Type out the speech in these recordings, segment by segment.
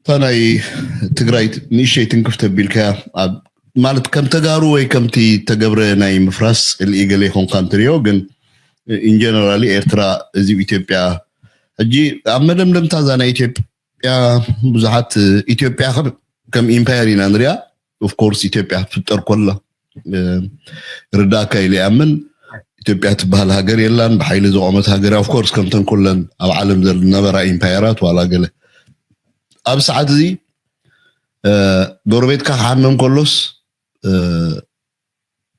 እታ ናይ ትግራይ ንእሸይ ትንክፍ ተቢልካያ ማለት ከም ተጋሩ ወይ ከምቲ ተገብረ ናይ ምፍራስ ጽልኢ ገለ ይኾንካ እንትሪኦ ግን ኢንጀነራሊ ኤርትራ እዚ ኢትዮጵያ ሕጂ ኣብ መደምደምታ እዛ ናይ ኢትዮጵያ ብዙሓት ኢትዮጵያ ከም ኢምፓየር ኢና ንሪኣ። ኦፍኮርስ ኢትዮጵያ ትፍጠር ኮላ ርዳእካ ኢለ ይኣምን። ኢትዮጵያ ትበሃል ሃገር የላን ብሓይሊ ዝቆመት ሃገር ኦፍኮርስ ከምተን ኩለን ኣብ ዓለም ዝነበራ ኢምፓየራት ዋላ ገለ ኣብ ሰዓት እዚ ጎረቤትካ ክሓመም ከሎስ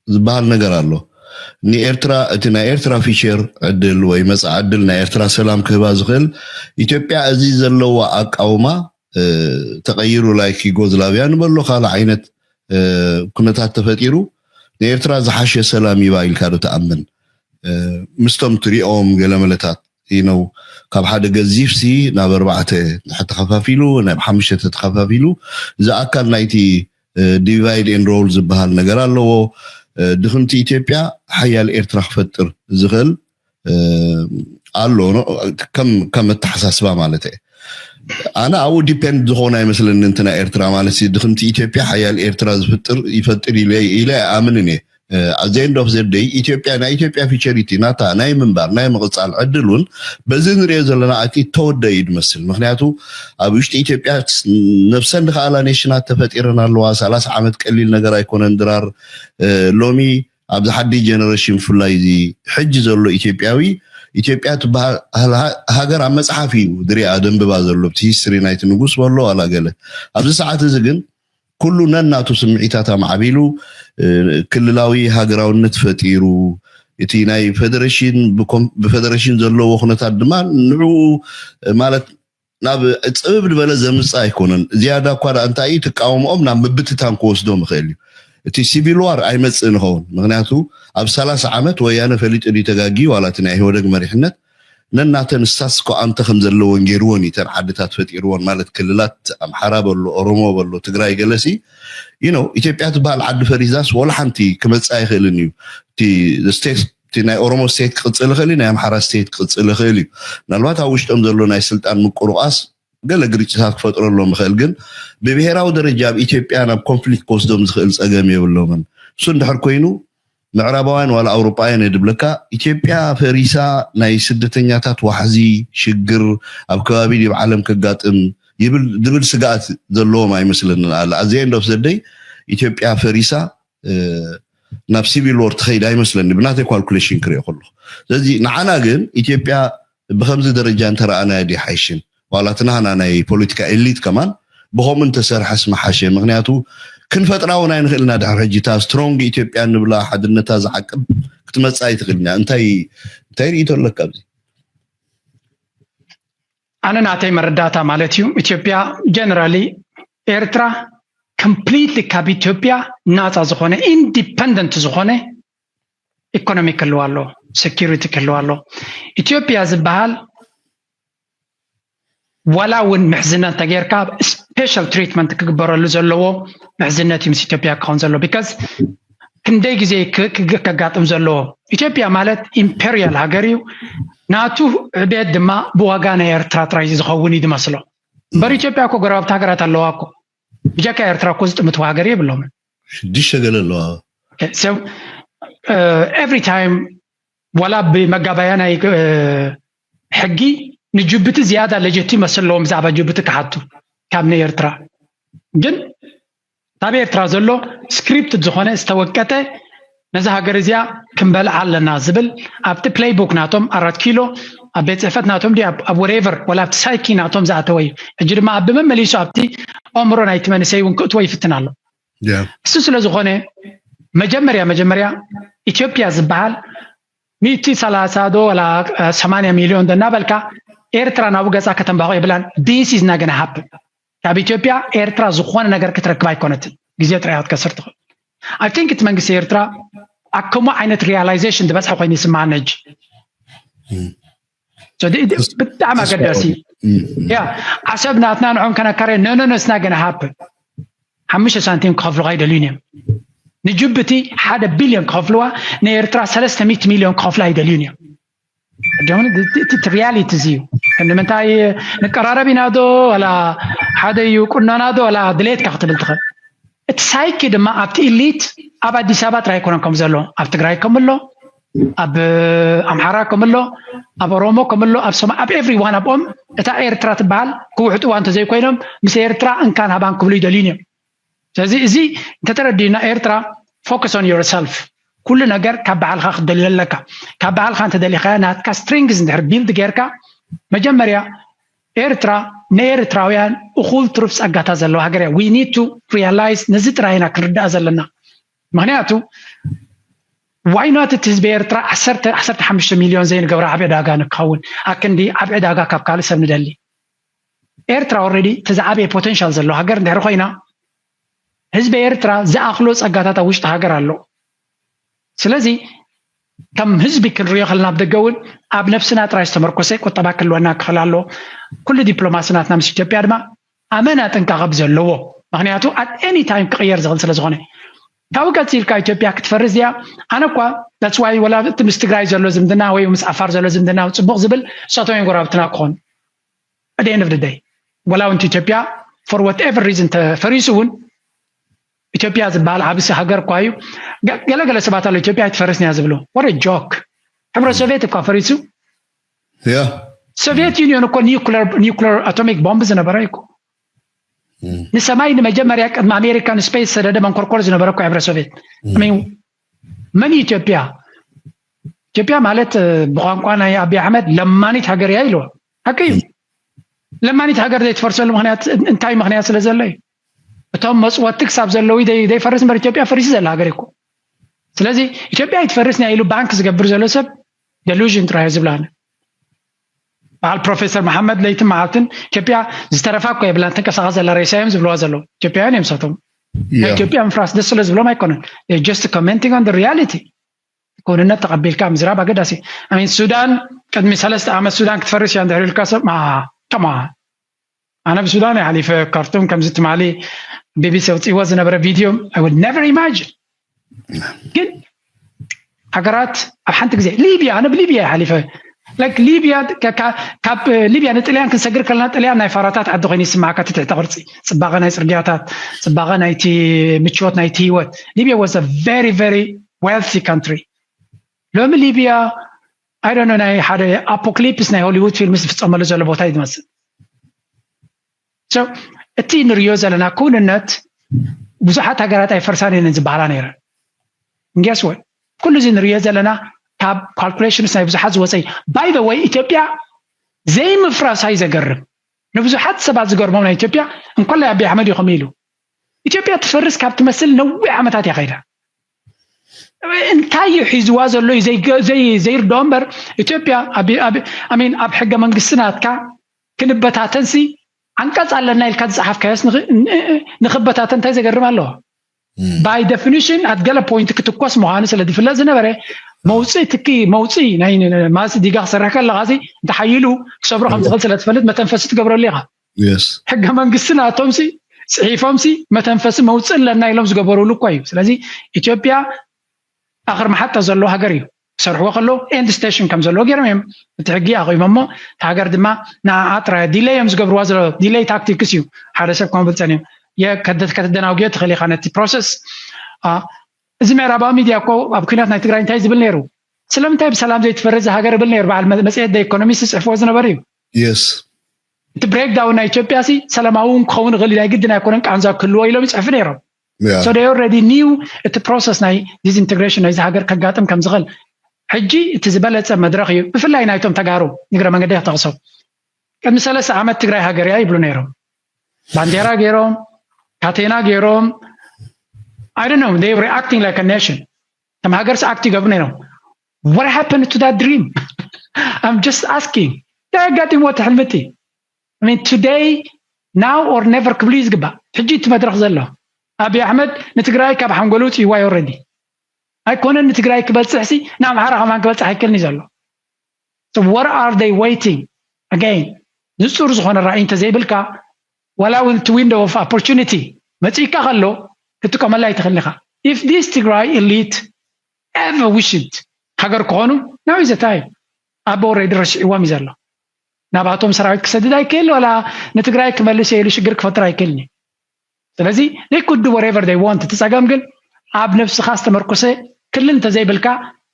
ዝበሃል ነገር ኣሎ። ንኤርትራ እቲ ናይ ኤርትራ ፊቸር ዕድል ወይ መጻ ዕድል ናይ ኤርትራ ሰላም ክህባ ዝኽእል ኢትዮጵያ እዚ ዘለዋ ኣቃውማ ተቐይሩ ላይክ ዩጎዝላቪያ ንበሎ ካልእ ዓይነት ኩነታት ተፈጢሩ ንኤርትራ ዝሓሸ ሰላም ይባ ኢልካ ዶ ትኣምን? ምስቶም ትሪኦም ገለመለታት ነው ካብ ሓደ ገዚፍሲ ናብ ኣርባዕተ ተኸፋፊሉ ናብ ሓሙሽተ ተኸፋፊሉ እዚ ኣካል ናይቲ ዲቫይድ ኤንድ ሮል ዝበሃል ነገር ኣለዎ። ድኽምቲ ኢትዮጵያ ሓያል ኤርትራ ክፈጥር ዝኽእል ኣሎ ከም ኣተሓሳስባ ማለት እየ። ኣነ ኣብኡ ዲፔንድ ዝኾነ ኣይመስለኒ እንትና ኤርትራ ማለት ድኽምቲ ኢትዮጵያ ሓያል ኤርትራ ዝፍጥር ይፈጥር ኢለ ኣምንን እየ። ኣዘ ኤንድ ኦፍ ዘደይ ኢትዮጵያ ናይ ኢትዮጵያ ፊቸሪቲ ናታ ናይ ምንባር ናይ ምቕፃል ዕድል እውን በዚ ንሪኦ ዘለና ኣቲ ተወደ እዩ ዝመስል። ምክንያቱ ኣብ ውሽጢ ኢትዮጵያ ነብሰን ዝኸኣላ ኔሽናት ተፈጢረን ኣለዋ። ሰላሳ ዓመት ቀሊል ነገር ኣይኮነን ድራር። ሎሚ ኣብዚ ሓዲ ጀነሬሽን ብፍላይ እዚ ሕጂ ዘሎ ኢትዮጵያዊ ኢትዮጵያ ትበሃል ሃገር ኣብ መፅሓፍ እዩ ዝሪኣ ደንብባ ዘሎ ብቲ ሂስትሪ ናይቲ ንጉስ በሎ ዋላ ገለ ኣብዚ ሰዓት እዚ ግን ኩሉ ነናቱ ስምዒታት ኣማዕቢሉ ክልላዊ ሃገራውነት ፈጢሩ እቲ ናይ ፌደሬሽን ብፌደሬሽን ዘለዎ ኩነታት ድማ ንዕኡ ማለት ናብ ፅብብ ዝበለ ዘምፅእ ኣይኮነን። ዝያዳ እኳ ደኣ እንታይ እዩ ትቃወምኦም ናብ ምብትታን ክወስዶም ይኽእል እዩ። እቲ ሲቪል ዋር ኣይመፅእ ንኸውን ምክንያቱ ኣብ ሰላሳ ዓመት ወያነ ፈሊጡ ድዩ ተጋጊ ዋላ እቲ ናይ ኢህወደግ መሪሕነት ነናተን ስታትስ ኮ ኣንተ ከም ዘለወን ገይርዎን እዩ ተን ዓድታት ፈጢርዎን ማለት ክልላት ኣምሓራ በሎ ኦሮሞ በሎ ትግራይ ገለሲ you know ኢትዮጵያ ትበሃል ዓዲ ፈሪዛስ ወላ ሓንቲ ክመፅእ ኣይኽእልን እዩ እቲ ስቴት እቲ ናይ ኦሮሞ ስቴት ክቕፅል ይኽእል እዩ ናይ ኣምሓራ ስቴት ክቕፅል ይኽእል እዩ ምናልባት ኣብ ውሽጦም ዘሎ ናይ ስልጣን ምቁርቋስ ገለ ግርጭታት ክፈጥረሎም ይኽእል ግን ብብሄራዊ ደረጃ ኣብ ኢትዮጵያ ናብ ኮንፍሊክት ክወስዶም ዝኽእል ፀገም የብሎምን እሱ እንድሕር ኮይኑ ምዕራባውያን ዋላ ኣውሮጳውያን እየ ድብለካ ኢትዮጵያ ፈሪሳ ናይ ስደተኛታት ዋሕዚ ሽግር ኣብ ከባቢ ዲብ ዓለም ከጋጥም ይብል ድብል ስግኣት ዘለዎም ኣይመስለንን ኣለ ኣዘ ኤንድ ኦፍ ዘደይ ኢትዮጵያ ፈሪሳ ናብ ሲቪል ዎር ትኸይድ ኣይመስለኒ ብናተይ ካልኩሌሽን ክሪኦ ከለኹ ስለዚ ንዓና ግን ኢትዮጵያ ብከምዚ ደረጃ እንተረኣናያ ድዩ ሓይሽን ዋላ እቲ ናህና ናይ ፖለቲካ ኤሊት ከማን ብከምኡ እንተሰርሐስ ምሓሸ ምክንያቱ ክንፈጥራ እውን ኣይንኽእልና ድሕር ሕጂ እታ ስትሮንግ ኢትዮጵያ ንብላ ሓድነታ ዝዓቅብ ክትመፅእ ኣይትኽእልን እያ እንታይ እንታይ ርእይቶ ኣለካ ኣብዚ ኣነ ናተይ መረዳእታ ማለት እዩ ኢትዮጵያ ጀነራሊ ኤርትራ ኮምፕሊትሊ ካብ ኢትዮጵያ ናፃ ዝኾነ ኢንዲፐንደንት ዝኾነ ኢኮኖሚ ክህልዋ ኣሎ፣ ሴኪሪቲ ክህልዋ ኣሎ። ኢትዮጵያ ዝበሃል ዋላ እውን ምሕዝነት እንተጌርካ ስፔሻል ትሪትመንት ክግበረሉ ዘለዎ ምሕዝነት እዩ ምስ ኢትዮጵያ ክኸውን ዘለዎ። ቢካዝ ክንደይ ግዜ ከጋጥም ዘለዎ። ኢትዮጵያ ማለት ኢምፔሪያል ሃገር እዩ። ናቱ ዕቤት ድማ ብዋጋ ናይ ኤርትራ ጥራይ ዝኸውን እዩ ዝመስሎ። እምበር ኢትዮጵያ እኮ ጎረባብቲ ሃገራት ኣለዋ እኮ። ብጀካ ኤርትራ እኮ ዝጥምትዋ ሃገር የብሎምን። ሽዱሽተ ገለ ኣለዋ። ኤቭሪ ታይም ዋላ ብመጋባያ ናይ ሕጊ ንጅቡቲ ዝያዳ ለጀቲ ይመስል ኣለዎም ብዛዕባ ጅቡቲ ክሓቱ ካብ ናይ ኤርትራ። ግን ካብ ኤርትራ ዘሎ ስክሪፕት ዝኾነ ዝተወቀጠ ነዚ ሃገር እዚኣ ክንበልዓ ኣለና ዝብል ኣብቲ ፕሌይቡክ ናቶም ኣራት ኪሎ ኣብ ቤት ፅሕፈት ናቶም ድዩ ኣብ ወሬቨር ወላ ኣብቲ ሳይኪ ናቶም ዝኣተወ እዩ። ሕጂ ድማ ኣብ ብመመሊሱ ኣብቲ ኣእምሮ ናይቲ መንእሰይ እውን ክእትዎ ይፍትን ኣሎ። እሱ ስለ ዝኾነ መጀመርያ መጀመርያ ኢትዮጵያ ዝበሃል ሚእቲ ሰላሳ ዶ ወላ ሰማንያ ሚልዮን ዶ እናበልካ ኤርትራ ናብኡ ገፃ ከተንባሆ የብላን። This is not gonna happen። ካብ ኢትዮጵያ ኤርትራ ዝኾነ ነገር ክትረክብ ኣይኮነትን። ግዜ ጥራይ ክትከስር ትኽእል። I think እቲ መንግስቲ ኤርትራ ኣብ ከምኡ ዓይነት ሪያላይዜሽን ዝበፅሐ ኮይኑ ይስምዓኒ ሕጂ። ብጣዕሚ ኣገዳሲ ያ ዓሰብ ናትና ንዖም ከነካረ no no no it's not gonna happen። ሓሙሽተ ሳንቲም ክኸፍሉኻ ኣይደልዩን እዮም። ንጅቡቲ ሓደ ቢልዮን ክኸፍልዋ ንኤርትራ ሰለስተ ሚእቲ ሚልዮን ክኸፍሉ ኣይደልዩን እዮም። እቲ ሪያሊቲ እዚ እዩ። ንምንታይ ንቀራረብ ኢና ዶ ዋላ ሓደ እዩ ቁኖና ዶ ዋላ ድሌትካ ክትብል ትኽእል። እቲ ሳይኪ ድማ ኣብቲ ኢሊት ኣብ ኣዲስ ኣበባ ጥራይ ኣይኮነን ከም ዘሎ፣ ኣብ ትግራይ ከም ኣሎ፣ ኣብ ኣምሓራ ከም ኣሎ፣ ኣብ ኦሮሞ ከም ኣሎ፣ ኣብ ሶማ ኣብ ኤቭሪዋን ኣብኦም እታ ኤርትራ ትበሃል ክውሕጥዋ እንተዘይኮይኖም ምስ ኤርትራ እንካን ሃባን ክብሉ ይደልዩን እዮም። ስለዚ እዚ እንተተረዲእና ኤርትራ focus on yourself፣ ኩሉ ነገር ካብ ባዕልኻ ክትደልዮ ኣለካ። ካብ ባዕልኻ እንተደሊኻያ ናትካ ስትሪንግስ እንድሕር ቢልድ ጌርካ መጀመርያ ኤርትራ ንኤርትራውያን እኹል ትሩፍ ጸጋታት ዘለዋ ሃገር እያ። We need to realize ነዚ ጥራይ ኢና ክንርዳእ ዘለና። ምክንያቱ why not እቲ ህዝቢ ኤርትራ ዓሰርተ ዓሰርተ ሓሙሽተ ሚልዮን ዘይንገብሮ ዓብ ዕዳጋ ንክኸውን ኣክንዲ ዓብ ዕዳጋ ካብ ካልእ ሰብ ንደሊ። ኤርትራ already እቲ ዝዓበየ ፖቴንሻል ዘለዎ ሃገር እንድሕር ኮይና ህዝቢ ኤርትራ ዝኣኽሎ ጸጋታት ኣብ ውሽጢ ሃገር ኣሎ። ስለዚ ከም ህዝቢ ክንሪኦ ከለና ኣብ ደገ እውን ኣብ ነብስና ጥራይ ዝተመርኮሰ ቁጠባ ክህልወና ክኽእል ኣሎ። ኩሉ ዲፕሎማሲ ናትና ምስ ኢትዮጵያ ድማ ኣመና ጥንቃቐ ብዘለዎ፣ ምክንያቱ at any time ክቕየር ዝኽእል ስለ ዝኾነ። ካብኡ ቀፂልካ ኢትዮጵያ ክትፈርስ እያ። ኣነ እኳ that's why ወላ እቲ ምስ ትግራይ ዘሎ ዝምድና ወይ ምስ ዓፋር ዘሎ ዝምድና ፅቡቕ ዝብል እሳቶም እዮም ጎረባብትና ክኾኑ። At the end of the day ወላ እውን ኢትዮጵያ for whatever reason ተፈሪሱ እውን ኢትዮጵያ ዝበሃል ዓብሲ ሃገር እኳ እዩ። ገ- ገለገለ ሰባት ኣሎ ኢትዮጵያ ኣይትፈርስን እያ ዝብሉ። What a joke። ሕብረት ሶቪየት እኳ ፈሪሱ ያ ሶቪየት ዩኒዮን እኮ ኒውክለር ኒውክለር ኣቶሚክ ቦምብ ዝነበረ እዩ እኮ። ንሰማይ ንመጀመርያ ቅድሚ ኣሜሪካ ንስፔስ ሰደደ መንኮርኮር ዝነበረ እኮ ሕብረት ሶቪየት። I mean፣ መን እዩ ኢትዮጵያ? ኢትዮጵያ ማለት እ፣ ብቋንቋ ናይ ኣብይ ኣሕመድ ለማኒት ሃገር እያ ኢልዋ። ሓቂ እዩ። ለማኒት ሃገር ዘይትፈርሰሉ ምክንያት እንታይ ምክንያት ስለ ዘሎ እዩ? እቶም መፅወቲ ክሳብ ዘለዉ ደይ- ደይፈርስ እምበር ኢትዮጵያ ፈሪሱ ዘላ ሃገር እኮ። ስለዚ ኢትዮጵያ ኣይትፈርስን እያ ኢሉ ባንክ ዝገብር ዘሎ ሰብ ደሉዥን ጥራይ ዝብላነ። በዓል ፕሮፌሰር መሓመድ ለይትን መዓልትን ኢትዮጵያ ዝተረፋ እኮ የብላን፣ ትንቀሳቐስ ዘላ ሬሳ እዮም ዝብልዋ ዘለዉ። ኢትዮጵያውያን እዮም ንሳቶም። ናይ ኢትዮጵያ ምፍራስ ደስ ስለ ዝብሎም ኣይኮነን። Just commenting on the reality። ክውንነት ተቐቢልካ ምዝራብ ኣገዳሲ። I mean ሱዳን ቅድሚ ሰለስተ ዓመት ሱዳን ክትፈርስ እያ እንድሕር ኢልካ ሰብ come on። ኣነ ብሱዳን እየ ሓሊፈ ካርቱም ከምዚ ትማሊ ቢቢሲ ኣውፅእዎ ዝነበረ ቪድዮ I would never imagine። ግን ሃገራት ኣብ ሓንቲ ግዜ ሊብያ ኣነ ብሊብያ እየ ሓሊፈ like ሊብያ ከ- ከ- ካብ ሊብያ ንጥልያን ክንሰግር ከለና ጥልያን ናይ ፋራታት ዓዲ ኮይኑ ይስማዓካ እቲ ትሕተ ቅርፂ ፅባቐ ናይ ፅርግያታት ፅባቐ ናይቲ ምችወት ናይቲ ህይወት ሊብያ was a very very wealthy country። ሎሚ ሊብያ I don't know ናይ ሓደ ኣፖክሊፕስ ናይ ሆሊውድ ፊልም ዝፍፀመሉ ዘሎ ቦታ እዩ ዝመስል። So እቲ ንሪኦ ዘለና ክውንነት ብዙሓት ሃገራት ኣይፈርሳን እየን ዝበሃላ ነይረን። Guess what? ኩሉ እዚ ንሪኦ ዘለና ካብ ካልኩሌሽንስ ናይ ብዙሓት ዝወፀ እዩ። By the way ኢትዮጵያ ዘይምፍራሳ እዩ ዘገርም። ንብዙሓት ሰባት ዝገርሞም ናይ ኢትዮጵያ እንኮላይ ኣብይ ኣሕመድ እዩ ከምኡ ኢሉ ኢትዮጵያ ትፈርስ ካብ ትመስል ነዊሕ ዓመታት እያ ከይዳ። እንታይ እዩ ሒዝዋ ዘሎ እዩ ዘይገ- ዘይ- ዘይርድኦ እምበር ኢትዮጵያ ኣብ- ኣብ- I mean ኣብ ሕገ መንግስቲ ናትካ ክንበታተንሲ ዓንቀፅ ኣለና ኢልካ ዝፀሓፍካዮስ ንኽ- ን- ንኽበታተን እንታይ ዘገርም ኣለዎ? By definition ኣብ ገለ ፖይንት ክትኮስ ምዃኑ ስለ ዝፍለጥ ዝነበረ መውፅኢ ትኪ መውፅኢ ናይ ማለት ዲጋ ክሰርሕ ከለካ ሲ እንተሓይሉ ክሰብሮ ከም ዝኽእል ስለ ትፈልጥ መተንፈሲ ትገብረሉ ኢኻ። የስ ሕገ መንግስቲ ናቶም ሲ ፅሒፎም ሲ መተንፈሲ መውፅኢ ኣለና ኢሎም ዝገበሩሉ እኮ እዩ። ስለዚ ኢትዮጵያ ኣኽር መሓጣ ዘለዎ ሃገር እዩ። ክሰርሕዎ ከለዉ ኤንድ ስቴሽን ከም ዘለዎ ገይሮም እዮም እቲ ሕጊ ኣቑሞሞ። እቲ ሃገር ድማ ንዓኣ ጥራይ ዲለይ እዮም ዝገብርዋ ዘሎ። ዲለይ ታክቲክስ እዩ። ሓደ ሰብ ከም ብልፀን እዮም የ- ከደ- ከተደናጉዮ ትኽእል ኢኻ ነቲ ፕሮሰስ። አ፣ እዚ ምዕራባዊ ሚድያ እኮ ኣብ ኩናት ናይ ትግራይ እንታይ ዝብል ነይሩ? ስለምንታይ ብሰላም ዘይትፈርዝ ሃገር ይብል ነይሩ። በዓል መ- መፅሄት ደ ኢኮኖሚስት ዝፅሕፍዎ ዝነበሩ እዩ። የስ እቲ ብሬክዳውን ናይ ኢትዮጵያ ሲ ሰላማዊ እውን ክኸውን ይኽእል እዩ፣ ናይ ግድን ኣይኮነን ቃንዛ ክህልዎ ኢሎም ይፅሕፉ ነይሮም። ያ So they already knew እቲ ፕሮሰስ ናይ ዲስኢንቴግሬሽን ናይዚ ሃገር ከጋጥም ከም ዝኽእል። ሕጂ እቲ ዝበለፀ መድረኽ እዩ። ብፍላይ ናይቶም ተጋሩ ንግረ መንገዲ ክጠቕሶም ቅድሚ ሰለስተ ዓመት ትግራይ ሃገር እያ ይብሉ ነይሮም። ባንዴራ ገይሮም ካቴና ገይሮም I don't know they reacting like a nation። ከም ሃገርስ ኣክት ይገብሩ ነይሮም። What happened to that dream? I'm just asking። እንታይ ኣጋጢምዎ እቲ ሕልሚ እቲ? I mean today now or never ክብሉ እዩ ዝግባእ። ሕጂ እቲ መድረኽ ዘሎ ኣብይ ኣሕመድ ንትግራይ ካብ ሓንጎሉ ውፅእዋ እዩ already። ኣይኮነን ንትግራይ ክበፅሕ ሲ ንኣምሓራ ከማን ክበፅሕ ኣይክእልን እዩ ዘሎ። So what are they waiting? Again ንፁር ዝኾነ ራእይ እንተዘይብልካ ዋላ እውን እቲ window of opportunity መፂእካ ከሎ ክትጥቀመላ ኣይትኽእልን ኢኻ። If this ትግራይ elite ever wished ሃገር ክኾኑ now is the time። ኣብ already ረሲዕዎም እዩ ዘሎ። ናባቶም ሰራዊት ክሰድድ ኣይክእል፣ ዋላ ንትግራይ ክመልስ እየ ኢሉ ሽግር ክፈጥር ኣይክእልን እዩ። ስለዚ they could do whatever they want። እቲ ጸገም ግን ኣብ ነብስኻ ዝተመርኮሰ ክልል እንተዘይብልካ፣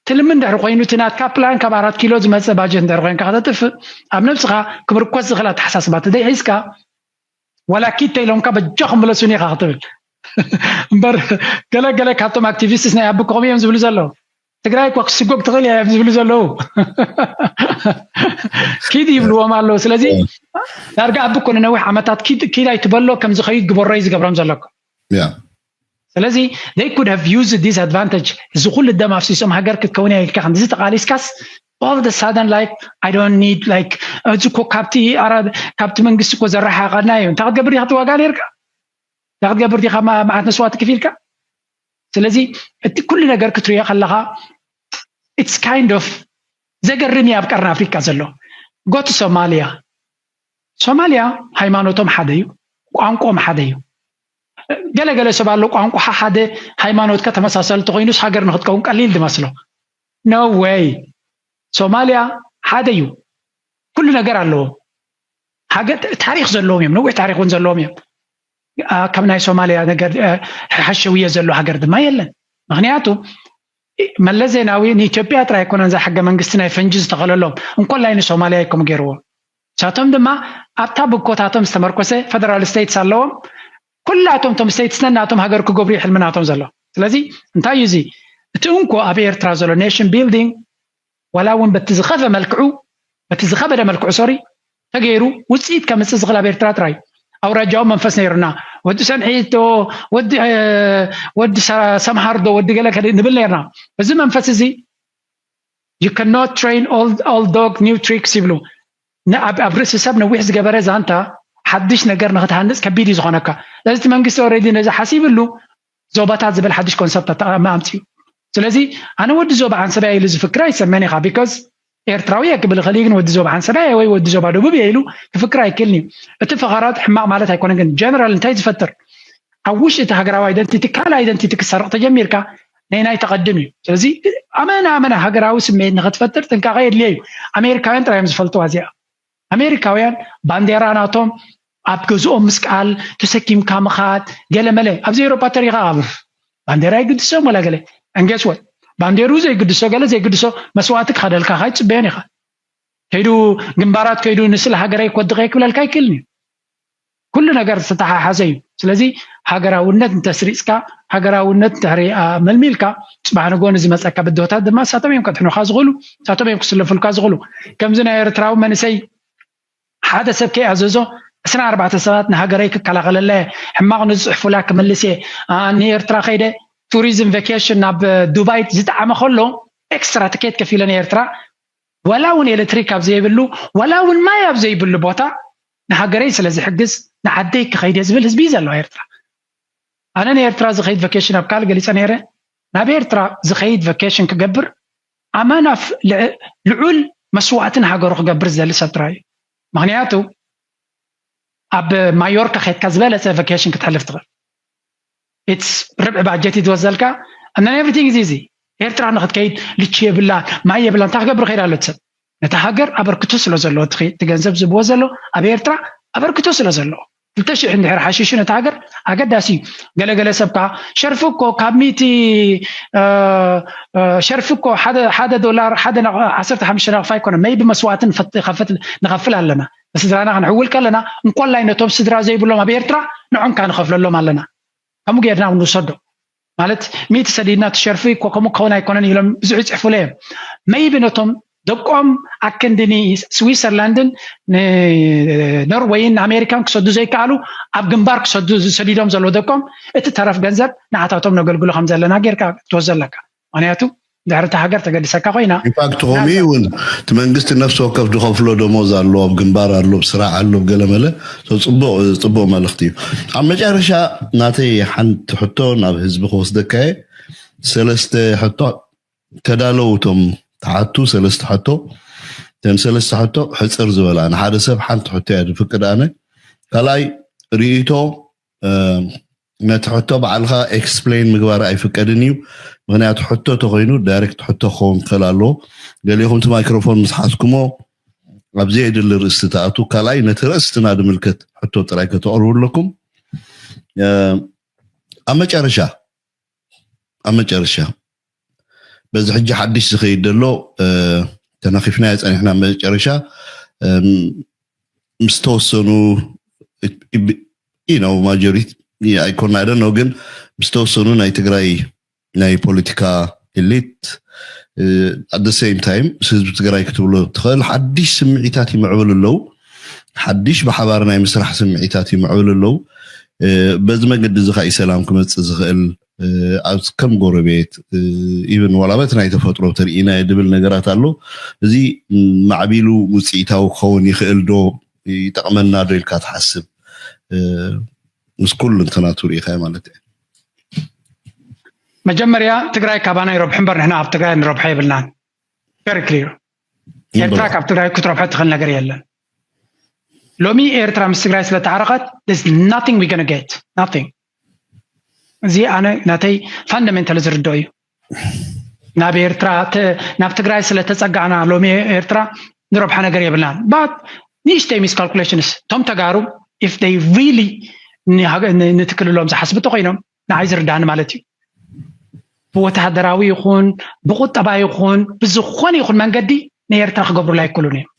ትልሚ እንድሕር ኮይኑ፣ እቲ ናትካ ፕላን ካብ ኣራት ኪሎ ዝመጸ ባጀት እንድሕር ኮይንካ ከተጥፍእ፣ ኣብ ነብስኻ ክምርኮስ ዝኽእል ኣተሓሳስባ ተዘይሒዝካ፣ ዋላ ኪድ ተኢሎምካ በጃኹም ምለሱኒ ኢኻ ክትብል እምበር፣ ገለ ገለ ካብቶም ኣክቲቪስትስ ናይ ኣቢ ከምኡ እዮም ዝብሉ ዘለዉ። ትግራይ እኮ ክስጎግ ትኽእል እያ እዮም ዝብሉ ዘለዉ። ኪድ ይብልዎም ኣለዉ። ስለዚ ዳርጋ ኣቢ እኮ ንነዊሕ ዓመታት ኪድ ኪድ ኣይትበሎ፣ ከም ዝኸይድ ግበሮ እዩ ዝገብሮም ዘሎ እኮ። ያ ስለዚ they could have used this advantage። እዚ ኩሉ ደም ኣፍሲሶም ሃገር ክትከውን እያ ኢልካ ከምዚ ተቓሊስካስ፣ all the sudden like I don't need like፣ እዚ እኮ ካብቲ ኣራ- ካብቲ መንግስቲ እኮ ዘረሓቐና እዩ። እንታይ ክትገብር ዲኻ ትዋጋ ነርካ? እንታይ ክትገብር ዲኻ ማ- መዓት መስዋዕቲ ክፊልካ? ስለዚ እቲ ኩሉ ነገር ክትሪኦ ከለኻ it's kind of ዘገርም እዩ። ኣብ ቀርኒ ኣፍሪካ ዘሎ go to ሶማልያ፣ ሶማልያ ሃይማኖቶም ሓደ እዩ፣ ቋንቋኦም ሓደ እዩ። ገለገለ ሰብ ኣሎ ቋንቋኻ ሓደ፣ ሃይማኖትካ ተመሳሰልቲ ኮይኑስ ሃገር ንክትከውን ቀሊል ዝመስሎ። No way። ሶማልያ ሓደ እዩ፣ ኩሉ ነገር ኣለዎ። ሃገር ታሪክ ዘለዎም እዮም፣ ነዊሕ ታሪክ እውን ዘለዎም እዮም። አ፣ ከም ናይ ሶማልያ ነገር አ፣ ሓሸውየ ዘሎ ሃገር ድማ የለን። ምክንያቱ መለስ ዜናዊ ንኢትዮጵያ ጥራይ ኣይኮነን እዛ ሕገ መንግስቲ ናይ ፈንጂ ዝተኸለሎም፣ እንኮላይ ንሶማልያ ኣይኮም ገይርዎም። ንሳቶም ድማ ኣብታ ብኮታቶም ዝተመርኮሰ ፌደራል ስቴትስ ኣለዎም። ኩላቶም ቶም ስቴትስ ነናቶም ሃገር ክገብሩ እዩ ሕልሚ ናቶም ዘሎ። ስለዚ እንታይ እዩ እዚ? እቲ እንኮ ኣብ ኤርትራ ዘሎ ኔሽን ቢልዲንግ ዋላ እውን በቲ ዝኸፈ መልክዑ በቲ ዝኸበደ መልክዑ ሶሪ ተገይሩ ውፅኢት ከምፅእ ዝኽእል ኣብ ኤርትራ ጥራይ እዩ። ኣውራጃዊ መንፈስ ነይሩና፣ ወዲ ሰንሒት ዶ ወዲ እ፣ ወዲ ሰ- ሰምሃር ዶ ወዲ ገለ ከ ንብል ነይርና። እዚ መንፈስ እዚ you cannot train old old dog new tricks ይብሉ። ን- ኣብ ኣብ ርእሲ ሰብ ነዊሕ ዝገበረ ዛንታ ሓድሽ ነገር ንክትሃንፅ ከቢድ እዩ ዝኾነካ። ስለዚ እቲ መንግስቲ ኦልሬዲ ነዚ ሓሲብሉ ዞባታት ዝብል ሓድሽ ኮንሰፕት ኣምፅኡ። ስለዚ ኣነ ወዲ ዞባ ዓንሰባ ኢሉ ዝፍክር ኣይሰመን ኢኻ። ቢካዝ ኤርትራዊ እየ ክብል ይኽእል እዩ፣ ግን ወዲ ዞባ ዓንሰባ እየ ወይ ወዲ ዞባ ደቡብ እየ ኢሉ ክፍክር ኣይክእልን እዩ። እቲ ፈኸራት ሕማቕ ማለት ኣይኮነን፣ ግን ጀነራል እንታይ ዝፈጥር ኣብ ውሽጢ እቲ ሃገራዊ ኣይደንቲቲ ካልእ ኣይደንቲቲ ክሰርቕ ተጀሚርካ ናይ ናይ ተቐድም እዩ። ስለዚ ኣመና ኣመና ሃገራዊ ስምዒት ንክትፈጥር ጥንቃቐ የድልየ እዩ። ኣሜሪካውያን ጥራይ እዮም ዝፈልጥዋ እዚኣ። ኣሜሪካውያን ባንዴራ ናቶም ኣብ ገዝኦም ምስቃል ተሰኪምካ ምኻድ ገለመለ ኣብዚ ኤውሮፓ ተሪኻ ኣብ ባንዴራ ይግድሶም ወላ ገለ እንገስወት ባንዴሩ ዘይግድሶ ገለ ዘይግድሶ መስዋዕቲ ክኸደልካ ካይትፅበዮን ኢኻ። ከይዱ ግንባራት ከይዱ ንስለ ሃገረይ ክወድቕ እየ ክብለልካ ኣይክእልን እዩ። ኩሉ ነገር ዝተተሓሓዘ እዩ። ስለዚ ሃገራውነት እንተስሪፅካ ሃገራውነት እንተህሪኣ መልሚልካ ፅባሕ ንጎ ንዝመፀካ ብድሆታት ድማ ንሳቶም እዮም ከድሕኑካ ዝኽእሉ፣ ንሳቶም እዮም ክስለፉልካ ዝኽእሉ። ከምዚ ናይ ኤርትራዊ መንእሰይ ሓደ ሰብ ከይኣዘዞ ዕስራን ኣርባዕተ ሰባት ንሃገረይ ክከላኸለላ እየ፣ ሕማቕ ንዝፅሕፉላ ክምልስ እየ፣ ኣ፣ ንኤርትራ ከይደ ቱሪዝም ቫኬሽን ናብ ዱባይ ዝጠዓመ ከሎ ኤክስትራ ትኬት ከፊለ ንኤርትራ ዋላ እውን ኤሌክትሪክ ኣብ ዘይብሉ ዋላ እውን ማይ ኣብ ዘይብሉ ቦታ ንሃገረይ ስለ ዝሕግዝ ንዓደይ ክኸይደ ዝብል ህዝቢ እዩ ዘለዋ ኤርትራ። ኣነ ንኤርትራ ዝኸይድ ቫኬሽን ኣብ ካልእ ገሊፀ ነይረ። ናብ ኤርትራ ዝኸይድ ቫኬሽን ክገብር ኣማናፍ ልዑል መስዋዕትን ሃገሩ ክገብር ዝደሊ ሰብ ጥራይ እዩ። ምክንያቱ ኣብ ማዮርካ ከድካ ዝበለፀ ቫኬሽን ክትሕልፍ ትኽእል። ኢትስ ርብዒ ባጀት እዩ ዝወዘልካ። And then everything is easy። ኤርትራ ንክትከይድ ልቺ የብላ፣ ማይ የብላ። እንታይ ክገብር ከይድ ኣሎ ሰብ? ነቲ ሃገር ኣበርክቶ ስለ ዘለዎ እቲ ገንዘብ ዝብዎ ዘሎ ኣብ ኤርትራ ኣበርክቶ ስለ ዘለዎ ክልተ ሽሕ እንድሕር ሓሽሹ ነቲ ሃገር ኣገዳሲ እዩ። ገለገለ ሰብ ከዓ ሸርፊ እኮ ካብ ሚእቲ ሸርፊ እኮ ሓደ ዶላር ሓደ ዓሰርተ ሓሙሽተ ነቕፋ ኣይኮነ መይቢ መስዋዕትን ንኸፍል ኣለና። ንስድራና ክንሕውል ከለና እንኮላይ ነቶም ስድራ ዘይብሎም ኣብ ኤርትራ ንዖም ከዓ ንኸፍለሎም ኣለና። ከምኡ ጌርና ንውሰዶ ማለት ሚእቲ ሰዲድና እቲ ሸርፊ እኮ ከምኡ ክኸውን ኣይኮነን ኢሎም ብዙሕ ይፅሕፉለ እዮም። መይቢ ነቶም ደቆም ኣክንዲ ንስዊሰርላንድን ንኖርወይን ንኣሜሪካን ክሰዱ ዘይከኣሉ ኣብ ግንባር ክሰዱ ዝሰዲዶም ዘለዉ ደቆም እቲ ተረፍ ገንዘብ ንዓታቶም ነገልግሎ ከም ዘለና ጌርካ ክትወስዶ ኣለካ። ምክንያቱ ድሕሪ እቲ ሃገር ተገድሰካ ኮይና ኢንፋክት ከምኡ እውን እቲ መንግስቲ ነፍሲ ወከፍ ዝኸፍሎ ደሞዝ ኣሎ ኣብ ግንባር ኣሎ ኣብ ስራሕ ኣሎ ኣብ ገለመለ ጽቡቅ ጽቡቅ መልእክቲ እዩ። ኣብ መጨረሻ ናተይ ሓንቲ ሕቶ ናብ ህዝቢ ክወስደካ እየ። ሰለስተ ሕቶ ተዳለው እቶም ተሓቱ ሰለስተ ሕቶ እተን ሰለስተ ሕቶ ሕፅር ዝበላ ንሓደ ሰብ ሓንቲ ሕቶ እያ ዝፍቅድ ኣነ ካልኣይ ርእይቶ ነቲ ሕቶ ባዕልኻ ኤክስፕሌን ምግባር ኣይፍቀድን እዩ ምክንያቱ ሕቶ ተኮይኑ ዳይሬክት ሕቶ ክኸውን ክኽእል ኣለዎ ገሊኹም እቲ ማይክሮፎን ምስ ሓዝኩሞ ኣብዚ የድሊ ርእስቲ ተኣቱ ካልኣይ ነቲ ርእስትና ድምልከት ሕቶ ጥራይ ከተቕርቡ ኣለኩም። ኣብ መጨረሻ ኣብ መጨረሻ በዚ ሕጂ ሓድሽ ዝኸይድ ዘሎ ተነኺፍና የፀኒሕና መጨረሻ ምስ ተወሰኑ ነው ማጆሪቲ ኣይኮና ደ ነው ግን ምስ ተወሰኑ ናይ ትግራይ ናይ ፖለቲካ ኤሊት at the same time ምስ ህዝቢ ትግራይ ክትብሎ ትኽእል ሓድሽ ስምዒታት ይምዕብል ኣለዉ። ሓድሽ ብሓባር ናይ ምስራሕ ስምዒታት ይምዕብል ኣለዉ። በዚ መገዲ እዚ ከዓ ሰላም ክመፅእ ዝኽእል ኣብ ከም ጎረቤት ኢቨን ዋላ በቲ ናይ ተፈጥሮ ተርኢና ድብል ነገራት ኣሎ። እዚ ማዕቢሉ ውፅኢታዊ ክኸውን ይኽእል ዶ ይጠቕመና ዶ ኢልካ ትሓስብ? ምስ ኩሉ እንተናቱ ርኢኻ ማለት እዩ። መጀመርያ ትግራይ ካባና ይረብሑ እምበር ንሕና ኣብ ትግራይ ንረብሖ የብልናን። Very clear። ኤርትራ ካብ ትግራይ ክትረብሖ ትኽእል ነገር የለን። ሎሚ ኤርትራ ምስ ትግራይ ስለተዓረቐት nothing we gonna get nothing። እዚ ኣነ ናተይ ፋንዳሜንታል ዝርድኦ እዩ። ናብ ኤርትራ ናብ ትግራይ ስለተፀጋዕና ሎሚ ኤርትራ ንረብሓ ነገር የብልናን። But ንእሽተይ ሚስካልኩሌሽንስ እቶም ተጋሩ if they really ንትክልሎም ዝሓስቡ ተኮይኖም ንዓይ ዝርዳኒ ማለት እዩ። ብወተሃደራዊ ይኹን ብቁጠባ ይኹን ብዝኾነ ይኹን መንገዲ ንኤርትራ ክገብሩላ ኣይክእሉን እዮም።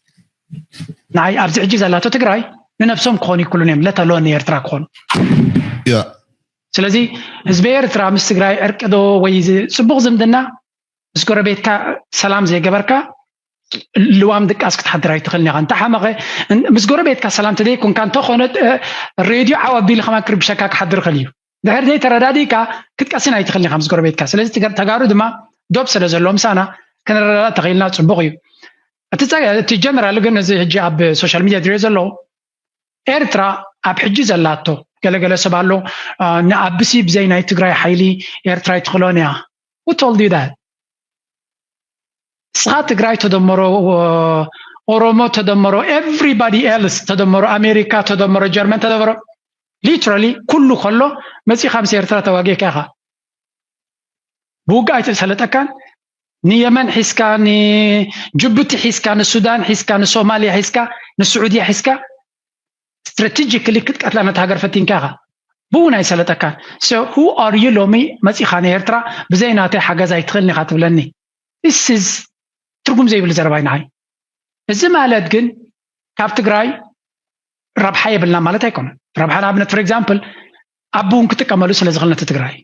ንዓይ ኣብዚ ሕጂ ዘላቶ ትግራይ ንነብሶም ክኾኑ ይክእሉን እዮም ለተሎ ንኤርትራ ክኾኑ። ስለዚ ህዝቢ ኤርትራ ምስ ትግራይ ዕርቂ ዶ ወይ ጽቡቕ ዝምድና ምስ ጎረቤትካ ሰላም ዘይገበርካ ልዋም ድቃስ ክትሓድር ኣይትኽእልን ኢኻ። እንተሓመቐ ምስ ጎረቤትካ ሰላም ተዘይኮንካ እንተኾነ ሬድዮ ዓው ኣቢሉ ከማን ክርብሸካ ክሓድር ይኽእል እዩ። ድሕር ዘይተረዳዲእካ ክትቀስን ኣይትኽእልን ኢኻ ምስ ጎረቤትካ። ስለዚ ተጋሩ ድማ ዶብ ስለ ዘለዎ ምሳና ክንረዳዳእ ተኽኢልና ጽቡቕ እዩ። እቲ ጀነራል ግን እዚ ሕጂ ኣብ ሶሻል ሚድያ ዝሪኦ ዘለዉ ኤርትራ ኣብ ሕጂ ዘላቶ ገለገለ ሰብ ኣሎ ንኣብሲ ብዘይ ናይ ትግራይ ሓይሊ ኤርትራ ኣይትኽእሎን እያ። Who told you that? እስኻ ትግራይ ተደመሮ ኦሮሞ ተደመሮ everybody else ተደመሮ ኣሜሪካ ተደመሮ ጀርመን ተደመሮ literally ኩሉ ከሎ መፂኻ ምስ ኤርትራ ተዋጊእካ ኢኻ። ብውግእ ኣይተሰለጠካን። ንየመን ሒዝካ ንጅቡቲ ሒዝካ ንሱዳን ሒዝካ ንሶማልያ ሒዝካ ንስዑድያ ሒዝካ strategically ክትቀትላ ነቲ ሃገር ፈቲንካ ኢኻ። ብውን ኣይሰለጠካን። So who are you ሎሚ መፂኻ ንኤርትራ ብዘይ ናተይ ሓገዝ ኣይትኽእልን ኢኻ ትብለኒ? This is ትርጉም ዘይብሉ ዘረባ እዩ ንዓይ። እዚ ማለት ግን ካብ ትግራይ ረብሓ የብልና ማለት ኣይኮነን። ረብሓ ንኣብነት for example ኣቢ እውን ክጥቀመሉ ስለ ዝኽእል ነቲ ትግራይ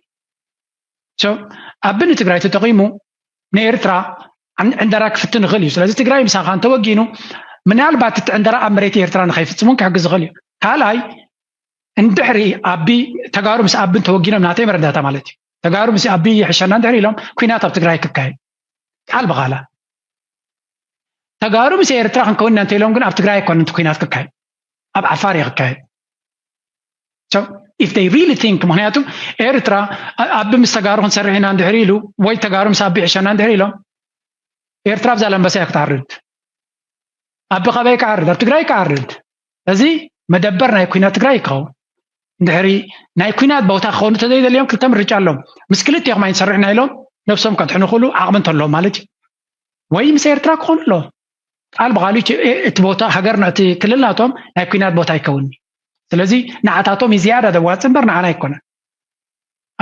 ኣቢ ንትግራይ ተጠቒሙ ንኤርትራ ዕንደራ ክፍትን ይኽእል እዩ። ስለዚ ትግራይ ምሳኻ እንተወጊኑ ምናልባት እቲ ዕንደራ ኣብ መሬት ኤርትራ ንኸይፍፅሙን ክሕግዝ ይኽእል እዩ። ካልኣይ እንድሕሪ ኣቢ ተጋሩ ምስ ኣቢ እንተወጊኖም ናተይ መረዳእታ ማለት እዩ ተጋሩ ምስ ኣቢ ይሕሸና እንድሕሪ ኢሎም ኩናት ኣብ ትግራይ ክካየድ ቃል ብቓላ ተጋሩ ምስ ኤርትራ ክንከውን ኢና እንተኢሎም ግን ኣብ ትግራይ ኣይኮነን እቲ ኩናት ክካየድ ኣብ ዓፋር እዩ ክካየድ። If they really think ምክንያቱ ኤርትራ ኣቢ ምስ ተጋሩ ክንሰርሕ ኢና እንድሕሪ ኢሉ ወይ ተጋሩ ምስ ኣቢ ይሕሸና እንድሕሪ ኢሎም ኤርትራ ኣብ ዛላምበሳ እያ ክትዓርድ። ኣቢ ካበይ ክዓርድ? ኣብ ትግራይ ክዓርድ። እዚ መደበር ናይ ኩናት ትግራይ ይከውን። እንድሕሪ ናይ ኩናት ቦታ ክኸውን እንተዘይደልዮም ክልተ ምርጫ ኣሎም። ምስ ክልቲኦም ኣይንሰርሕና ኢሎም ነብሶም ከድሕኑ ክእሉ ዓቕሚ እንተለዎም ማለት እዩ። ወይ ምስ ኤርትራ ክኾኑ ኣለዎም። ቃል ብቃሉ እቲ ቦታ ሃገር እቲ ክልል ናቶም ናይ ኩናት ቦታ ኣይከውንኒ። ስለዚ ንዓታቶም ዝያዳ ደዋፅ እምበር ንዓና ኣይኮነን።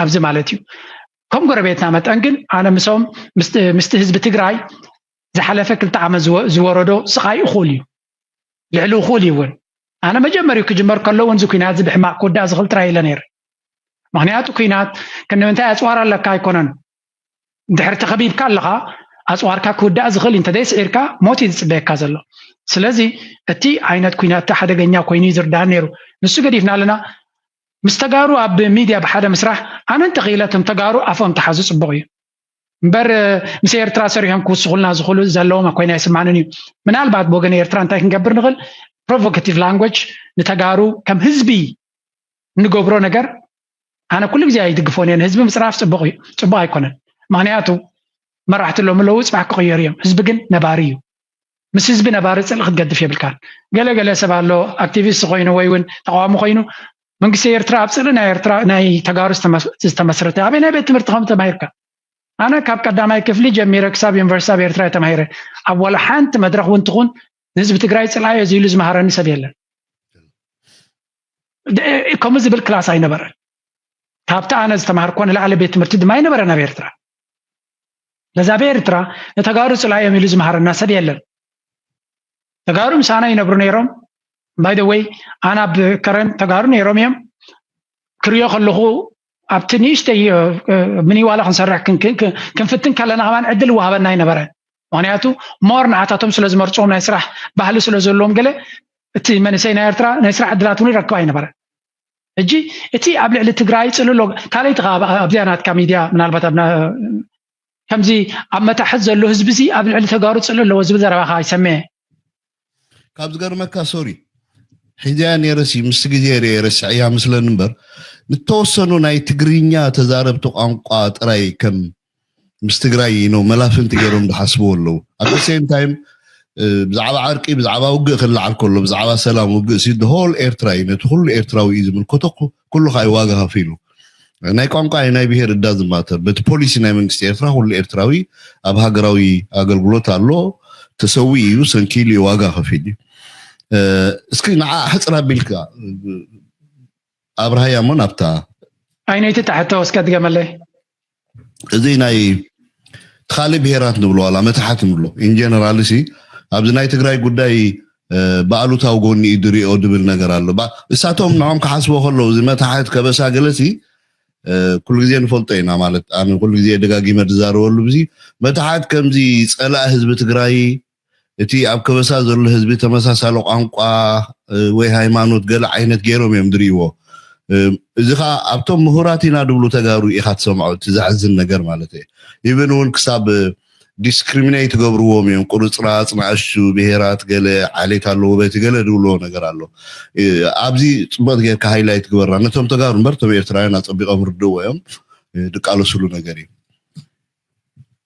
ኣብዚ ማለት እዩ ከም ጎረቤትና መጠን ግን ኣነ ምሶም ምስቲ ህዝቢ ትግራይ ዝሓለፈ ክልተ ዓመት ዝወረዶ ስቃይ እኹል እዩ ልዕሊ እኹል እዩ እውን ኣነ መጀመሪኡ ክጅመር ከሎ እውን እዚ ኩናት እዚ ብሕማቅ ክውዳእ ዝኽእል ጥራይ ኢለ ነይረ። ምክንያቱ ኩናት ክንምንታይ ኣፅዋር ኣለካ ኣይኮነን ድሕሪ ተኸቢብካ ኣለኻ ኣፅዋርካ ክውዳእ ዝኽእል እንተዘይስዒርካ ሞት እዩ ዝፅበየካ ዘሎ። ስለዚ እቲ ዓይነት ኩናት ሓደገኛ ኮይኑ እዩ ዝርዳእ ነይሩ። ንሱ ገዲፍና ኣለና ምስ ተጋሩ ኣብ ሚድያ ብሓደ ምስራሕ ኣነ እንተኽኢለ እቶም ተጋሩ ኣፎም ተሓዙ ፅቡቕ እዩ እምበር ምስ ኤርትራ ሰሪሖም ክውስኹልና ዝኽእሉ ዘለዎም ኮይና ኣይስማዕንን እዩ። ምናልባት ብወገን ኤርትራ እንታይ ክንገብር ንኽእል provocative language ንተጋሩ ከም ህዝቢ እንገብሮ ነገር ኣነ ኩሉ ግዜ ኣይድግፎን እየ። ንህዝቢ ምፅራፍ ፅቡቕ እዩ ፅቡቕ ኣይኮነን። ምክንያቱ መራሕቲ ሎሚ ኣለዉ ፅባሕ ክቕየሩ እዮም። ህዝቢ ግን ነባሪ እዩ። ምስ ህዝቢ ነባሪ ፅልኢ ክትገድፍ የብልካን። ገለ ገለ ሰብ ኣሎ ኣክቲቪስት ኮይኑ ወይ እውን ተቃዋሚ ኮይኑ መንግስቲ ኤርትራ ኣብ ፅልኢ ናይ ኤርትራ ናይ ተጋሩ ዝተመስረተ ኣበይ ናይ ቤት ትምህርቲ ከም ተማሂርካ ኣነ ካብ ቀዳማይ ክፍሊ ጀሚረ ክሳብ ዩኒቨርሲቲ ኣብ ኤርትራ ተማሂረ ኣብ ዋላ ሓንቲ መድረክ እውን ትኹን ንህዝቢ ትግራይ ፅላዮ እዚ ኢሉ ዝመሃረኒ ሰብ የለን። ደ- ከምኡ ዝብል ክላስ ኣይነበረን። ካብቲ ኣነ ዝተማሃርኮ ንላዕሊ ቤት ትምህርቲ ድማ ኣይነበረን ኣብ ኤርትራ። ለዛ ኣብ ኤርትራ ንተጋሩ ፅላዮም ኢሉ ዝመሃረና ሰብ የለን። ተጋሩ ምሳና ይነብሩ ነይሮም። ባይ ወይ ኣነ ኣብ ከረን ተጋሩ ነይሮም እዮም። ክሪኦ ከለኹ ኣብቲ ንእሽተይ ሚኒዋላ ክንሰርሕ ክንፍትን ከለና ከማን ዕድል ይወሃበና ኣይነበረን። ምክንያቱ ሞር ንዓታቶም ስለ ዝመርፅዎም ናይ ስራሕ ባህሊ ስለ ዘለዎም ገለ እቲ መንእሰይ ናይ ኤርትራ ናይ ስራሕ ዕድላት እውን ይረክብ ኣይነበረን። ሕጂ እቲ ኣብ ልዕሊ ትግራይ ፅልሎ ካልኣይቲ ኣብዚኣ ናትካ ሚድያ ምናልባት ከምዚ ኣብ መታሕት ዘሎ ህዝቢ ዚ ኣብ ልዕሊ ተጋሩ ፅልሎ ኣለዎ ዝብል ዘረባኻ ይሰምዐ። ካብ ዝገርመካ ሶሪ ሕዚያ ነይረሲ ምስ ግዜ ርየ ረስዕያ ምስለን እምበር ንተወሰኑ ናይ ትግርኛ ተዛረብቲ ቋንቋ ጥራይ ከም ምስ ትግራይ ነው መላፍንቲ ገይሮም ዝሓስብዎ ኣለዉ። ኣብ ሴም ታይም ብዛዕባ ዓርቂ ብዛዕባ ውግእ ክልዓል ከሎ ብዛዕባ ሰላም ውግእ ሲ ሆል ኤርትራ እዩ ነቲ ኩሉ ኤርትራዊ እዩ ዝምልከቶ። ኩሉ ከዓ ዋጋ ከፊሉ ናይ ቋንቋ ናይ ብሄር እዳ ዝማተር በቲ ፖሊሲ ናይ መንግስቲ ኤርትራ ኩሉ ኤርትራዊ ኣብ ሃገራዊ ኣገልግሎት ኣሎ። ተሰዊ እዩ ሰንኪሉ ዋጋ ከፊል እዩ። እስኪ ንዓ ሕፅር ኣቢልካ ኣብርሃያ እሞ ናብታ ኣይነይቲ ታሕቶ እስከ ድገመለይ። እዚ ናይ ካልእ ብሄራት ንብሎ ዋላ መታሓት ንብሎ ኢንጀነራል ሲ ኣብዚ ናይ ትግራይ ጉዳይ ብኣሉታዊ ጎኒ እዩ ድሪኦ ድብል ነገር ኣሎ። እሳቶም ንዖም ክሓስቦ ከለዉ እዚ መታሓት ከበሳ ገለሲ ኩሉ ግዜ ንፈልጦ ኢና ማለት ኣነ ኩሉ ግዜ ደጋጊመ ዝዛረበሉ ብዚ መታሓት ከምዚ ፀላእ ህዝቢ ትግራይ እቲ ኣብ ከበሳ ዘሎ ህዝቢ ተመሳሳሊ ቋንቋ ወይ ሃይማኖት ገለ ዓይነት ገይሮም እዮም ዝርእይዎ። እዚ ከዓ ኣብቶም ምሁራት ኢና ድብሉ ተጋሩ ኢኻ ትሰምዖ። እቲ ዘሕዝን ነገር ማለት እዩ። ኢቨን እውን ክሳብ ዲስክሪሚኔት ትገብርዎም እዮም። ቁርፅራፅ፣ ንኣሽቱ ብሄራት፣ ገለ ዓሌት ኣለዎ በቲ ገለ ድብልዎ ነገር ኣሎ። ኣብዚ ፅቡቅ ጌርካ ሃይላይት ግበራ። ነቶም ተጋሩ እምበር እቶም ኤርትራውያን ኣፀቢቆም ርድእዎ እዮም። ድቃለስሉ ነገር እዩ።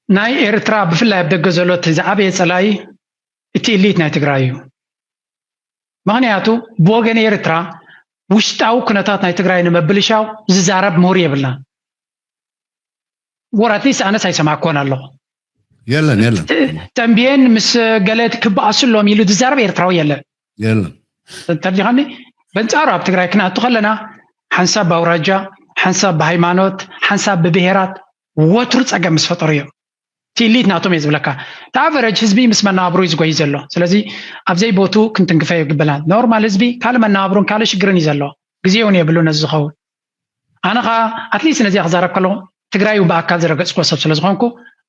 ናይ ኤርትራ ብፍላይ ኣብ ደገ ዘሎ እቲ ዝዓበየ ፀላኢ እቲ ኢሊት ናይ ትግራይ እዩ። ምክንያቱ ብወገን ኤርትራ ውሽጣዊ ኩነታት ናይ ትግራይ ንምብልሻው ዝዛረብ ምሁር የብልናን። ወራትሊስ ኣነስ ኣይሰማዕኮን ኣለኹ። የለን የለን። ተንብየን ምስ ገለ ክበኣሱ ኣሎም ኢሉ ዝዛረብ ኤርትራዊ የለን። የለን። ተርዲኻኒ በንጻሩ ኣብ ትግራይ ክንኣቱ ከለና ሓንሳብ ብኣውራጃ፣ ሓንሳብ ብሃይማኖት፣ ሓንሳብ ብብሄራት ወትሩ ጸገም ምስ ፈጠሩ እዮም። እቲ ኢሊት ናቶም እየ ዝብለካ። እቲ ኣቨረጅ ህዝቢ ምስ መነባብሮ እዩ ዝጎይ ዘሎ። ስለዚ ኣብዘይ ቦቱ ክንትንክፈ ይግበናል። ኖርማል ህዝቢ ካልእ መነባብሮን ካልእ ሽግርን እዩ ዘሎ። ግዜ እውን የብሉ ነዚ ዝኸውን። ኣነ ኸዓ ኣትሊስት ነዚኣ ክዛረብ ከለኹ ትግራይ ብኣካል ዝረገፅኮ ሰብ ስለ ዝኾንኩ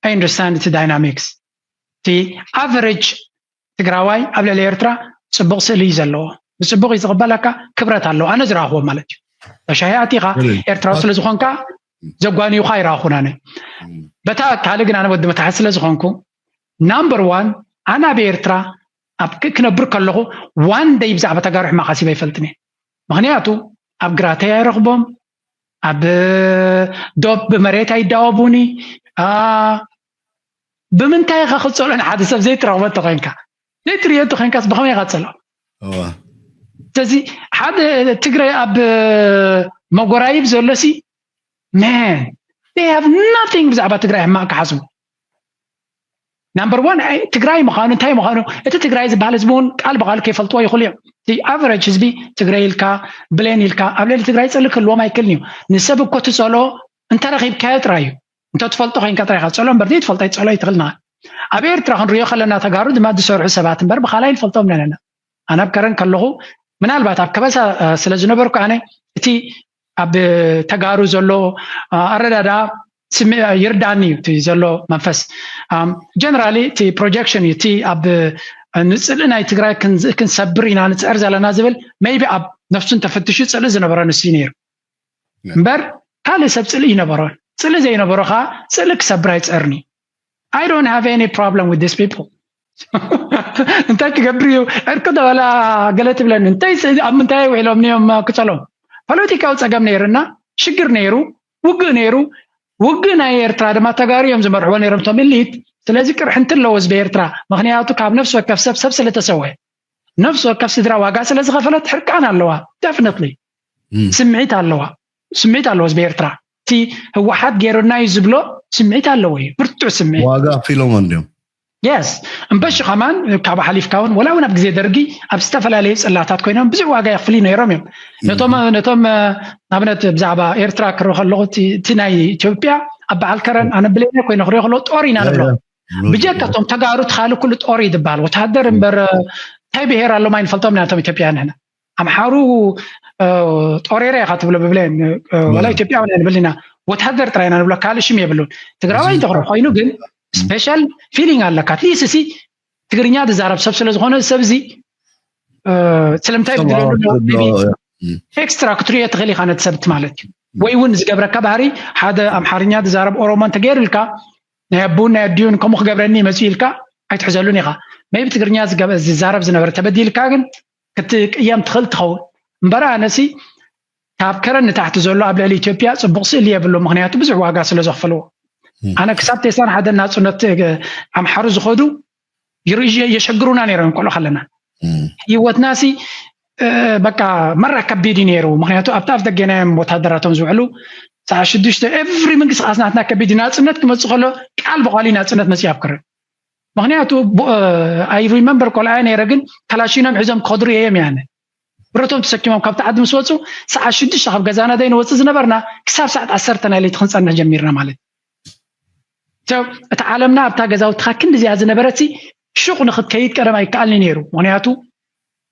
ኣይ ኣንደርስታንድ እቲ ዳይናሚክስ። እቲ ኣቨረጅ ትግራዋይ ኣብ ልዕሊ ኤርትራ ፅቡቕ ስእሊ እዩ ዘለዎ። ብፅቡቕ እዩ ዝቕበለካ፣ ክብረት ኣለዎ። ኣነ ዝረኣኽዎ ማለት እዩ። ተሻሂ ኣቲኻ ኤርትራዊ ስለ ዝኾንካ ዘጓንዩኻ ኣይረኣኹን ኣነ። በታ ካልእ ግን ኣነ ወዲ መታሕት ስለ ዝኾንኩ ናምበር ዋን ኣነ ኣብ ኤርትራ ኣብ ክነብር ከለኹ ዋን ደይ ብዛዕባ ተጋሩ ሕማቕ ሓሲበ ኣይፈልጥን እየ። ምክንያቱ ኣብ ግራተይ ኣይረኽቦም፣ ኣብ ዶብ ብመሬት ኣይዳወቡኒ። ብምንታይ ኢኻ ክፀሎ ንሓደ ሰብ ዘይትረኽቦ እንተኮይንካ ዘይትሪኦ እንተኮይንካስ ብኸመይ ኢኻ ትፀሎ? ስለዚ ሓደ ትግራይ ኣብ መጎራይብ ዘሎሲ man they have nothing ብዛዕባ ትግራይ ሕማቕ ክሓስቡ። ናምበር ዋን ትግራይ ምዃኑ እንታይ ምዃኑ እቲ ትግራይ ዝበሃል ህዝቢ እውን ቃል ብቃል ከይፈልጥዎ ይኽእሉ እዮም። እቲ ኣቨረጅ ህዝቢ ትግራይ ኢልካ ብሌን ኢልካ ኣብ ልዕሊ ትግራይ ፅልእ ክህልዎም ኣይክእልን እዩ። ንሰብ እኮ ትፀልኦ እንተረኺብካዮ ጥራይ እዩ። እንተትፈልጦ ኮይንካ ጥራይ ኢኻ ትፀልኦ እምበር ዘይትፈልጦ ኣይትፀልኦ ኣይትኽእል ንኻ። ኣብ ኤርትራ ክንሪኦ ከለና ተጋሩ ድማ ዝሰርሑ ሰባት እምበር ብኻልኣይ ንፈልጦም ነነና። ኣነ ኣብ ከረን ከለኹ ምናልባት ኣብ ከበሳ ስለ ዝነበርኩ ኣነ እቲ ኣብ ተጋሩ ዘሎ ኣረዳድኣ ይርዳኒ እዩ እቲ ዘሎ መንፈስ። ጀነራሊ እቲ ፕሮጀክሽን እዩ እቲ ኣብ ንፅልኢ ናይ ትግራይ ክንሰብር ኢና ንፅዕር ዘለና ዝብል maybe ኣብ ነፍሱ እንተፈትሹ ፅልኢ ዝነበረ ንሱ እዩ ነይሩ እምበር ካልእ ሰብ ፅልኢ ይነበሮን። ፅልኢ ዘይነበሮ ከዓ ፅልኢ ክሰብር ኣይፅዕርን እዩ። I don't have any problem with these people። እንታይ ክገብር እዩ ዕርቂ ተበላ ገለ ትብለኒ እንታይ ኣብ ምንታይ ውዒሎም እዮም ክፀሎም ፖለቲካዊ ፀገም ነይርና ሽግር ነይሩ ውግእ ነይሩ ውግእ ናይ ኤርትራ ድማ ተጋሩ እዮም ዝመርሕዎ ነይሮም እቶም ኢሊት። ስለዚ ቅርሕንቲ ኣለዎ ህዝቢ ኤርትራ ምክንያቱ ካብ ነፍሲ ወከፍ ሰብ ሰብ ስለተሰወ ነፍሲ ወከፍ ስድራ ዋጋ ስለዝኸፈለት ሕርቃን ኣለዋ። Definitely ስምዒት ኣለዋ። ስምዒት ኣለዎ ህዝቢ ኤርትራ። እቲ ህወሓት ገይሩና እዩ ዝብሎ ስምዒት ኣለዎ እዩ ብርቱዕ ስምዒት። ዋጋ ከፊሎም እንዲዮም። የስ እምበሺ ከማን ካብ ሓሊፍካ እውን ወላ እውን ኣብ ግዜ ደርጊ ኣብ ዝተፈላለዩ ጽላታት ኮይኖም ብዙሕ ዋጋ የኽፍሉ ነይሮም እዮም። ነቶም ነቶም ኣብነት ብዛዕባ ኤርትራ ክርኢ ከለኹ እቲ ናይ ኢትዮጵያ ኣብ በዓል ከረን ኣነ ብለይ ኮይነ ክሪኦ ከለኹ ጦር ኢና ንብሎ። ብጀካ እቶም ተጋሩ ትኻሊ ኩሉ ጦር እዩ ዝበሃል ወተሃደር እምበር እንታይ ብሄር ኣሎም ኣይንፈልጦም ኢና እቶም ኢትዮጵያ ንሕና ኣምሓሩ ጦሬራ ኢኻ ትብሎ ብብለን ወላ ኢትዮጵያውን ንብል ኢና። ወተሃደር ጥራይ ኢና ንብሎ ካልእ ሽም የብሉን። ትግራዋይ እንተኾነ ኮይኑ ግን ስፔሻል ፊሊንግ ኣለካ ኣትሊስት ሲ ትግርኛ ዝዛረብ ሰብ ስለዝኾነ ሰብ እዚ ስለምንታይ ብድለሉ ኤክስትራ ክትሪኦ ትኽእል ኢኻ ነቲ ሰብቲ ማለት እዩ። ወይ እውን ዝገብረካ ባህሪ ሓደ ኣምሓርኛ ዝዛረብ ኦሮሞ እንተገይሩልካ ናይ ኣቡን ናይ ኣዲኡን ከምኡ ክገብረኒ ይመፅእ ኢልካ ኣይትሕዘሉን ኢኻ። መይቢ ትግርኛ ዝዛረብ ዝነበረ ተበዲልካ ግን ክትቅየም ትኽእል ትኸውን እምበር ኣነሲ ካብ ከረን ንታሕቲ ዘሎ ኣብ ልዕሊ ኢትዮጵያ ፅቡቕ ስእሊ የብሉ ምክንያቱ ብዙሕ ዋጋ ስለ ዘኽፈልዎ ኣነ ክሳብ ቴሳን ሓደ ናፅነት ኣምሓሩ ዝኸዱ የሸግሩና ነይሮም ቆልዑ ከለና ህይወትና ሲ በቃ መራ ከቢድ እዩ ነይሩ ምክንያቱ ኣብቲ ኣፍ ደገናዮም ወታደራቶም ዝውዕሉ ሰዓ ሽዱሽተ ኤቭሪ ምንቅስቃስ ናትና ከቢድ ናፅነት ክመፅእ ከሎ ቃል ብቃል ናፅነት መፅእ ኣብ ክርን ምክንያቱ ኣይ ሪመምበር ቆልዓ ነይረ ግን ካላሽኖም ሒዞም ክኸዱ ርእየዮም ያነ ብረቶም ተሰኪሞም ካብቲ ዓዲ ምስ ወፁ ሰዓት ሽዱሽተ ካብ ገዛና ዘይንወፅእ ዝነበርና ክሳብ ሰዓት ዓሰርተ ናይ ለይቲ ክንፀንሕ ጀሚርና ማለት እዩ። እቲ ዓለምና ኣብታ ገዛውትኻ ክንዲ እዚኣ ዝነበረት ሹቕ ንክትከይድ ቀደም ኣይከኣልኒ ነይሩ ምክንያቱ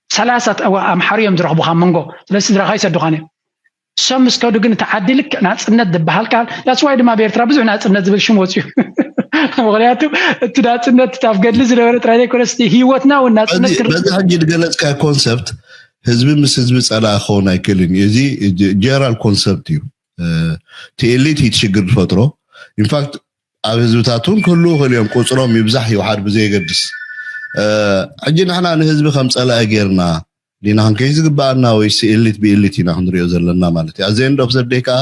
ሰላሳ ኣምሓሩ እዮም ዝረኽቡኻ መንጎ ስለ ስድራኻ ይሰዱኻን እዮም እሶም ምስ ከዱ ግን እቲ ዓዲ ልክዕ ናፅነት ዝበሃል ቃል that's why ድማ ኣብ ኤርትራ ብዙሕ ናፅነት ዝብል ሽም ወፅዩ ምክንያቱ እቲ ናፅነት ኣብ ገድሊ ዝነበረ ጥራይ ዘይኮነስ ህይወትና እውን ናፅነት በዚ ሕጂ ዝገለፅካዮ ኮንሰፕት ህዝቢ ምስ ህዝቢ ፀላኢ ክኸውን ኣይክእልን እዩ እዚ ጀነራል ኮንሰፕት እዩ እቲ ኤሊት እዩ ሽግር ዝፈጥሮ ኢንፋክት ኣብ ህዝብታት እውን ክህልው ይኽእል እዮም ቁፅሮም ይብዛሕ ይውሓድ ብዘየገድስ ሕጂ ንሕና ንህዝቢ ከም ፀላኢ ጌርና ዲና ክንከይ ዝግበኣና ወይ ኤሊት ብኤሊት ኢና ክንሪኦ ዘለና ማለት እዩ ኣዘ end of the day ከዓ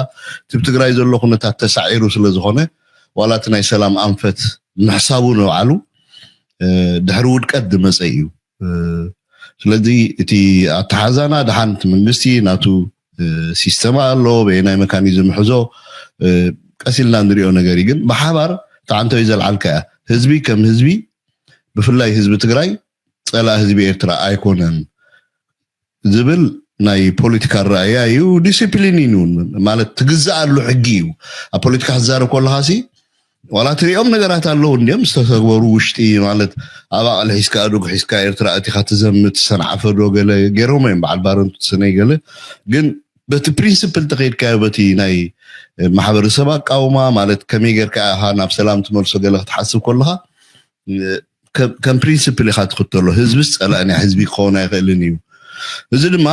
ትብ ትግራይ ዘሎ ኩነታት ተሳዒሩ ስለ ዝኾነ ዋላ እቲ ናይ ሰላም ኣንፈት ምሕሳቡ ንባዕሉ ድሕሪ ውድቀት ዝመፀ እዩ ስለዚ እቲ ኣተሓዛና ድሓን እቲ መንግስቲ ናቱ ሲስተም ኣሎ በየናይ መካኒዝም ሕዞ ቀስ ኢልና ንሪኦ ነገር እዩ ግን ብሓባር ተዓንተዊ ዘልዓልካ እያ ህዝቢ ከም ህዝቢ ብፍላይ ህዝቢ ትግራይ ፀላእ ህዝቢ ኤርትራ ኣይኮነን ዝብል ናይ ፖለቲካ ረኣያ እዩ ዲሲፕሊን እዩ ማለት ትግዛኣሉ ሕጊ እዩ ኣብ ፖለቲካ ክትዛረብ ከለካ ሲ ዋላ ትሪኦም ነገራት ኣለዉ እንዲም ዝተተግበሩ ውሽጢ ማለት ኣብ ኣቕሊ ሒዝካ ኣዱግ ሒዝካ ኤርትራ ኣቲካ ትዘምት ሰንዓፈ ዶ ገለ ገይሮም እዮም በዓል ባረንቱ ትስነይ ገለ ግን በቲ ፕሪንስፕል ተኸይድካዮ በቲ ናይ ማሕበረሰብ ኣቃውማ ማለት ከመይ ጌርካ ኢኻ ናብ ሰላም ትመልሶ ገለ ክትሓስብ ከለኻ ከም ፕሪንስፕል ኢኻ ትኽተሎ ህዝብስ ፀላእን ህዝቢ ክኸውን ኣይኽእልን እዩ እዚ ድማ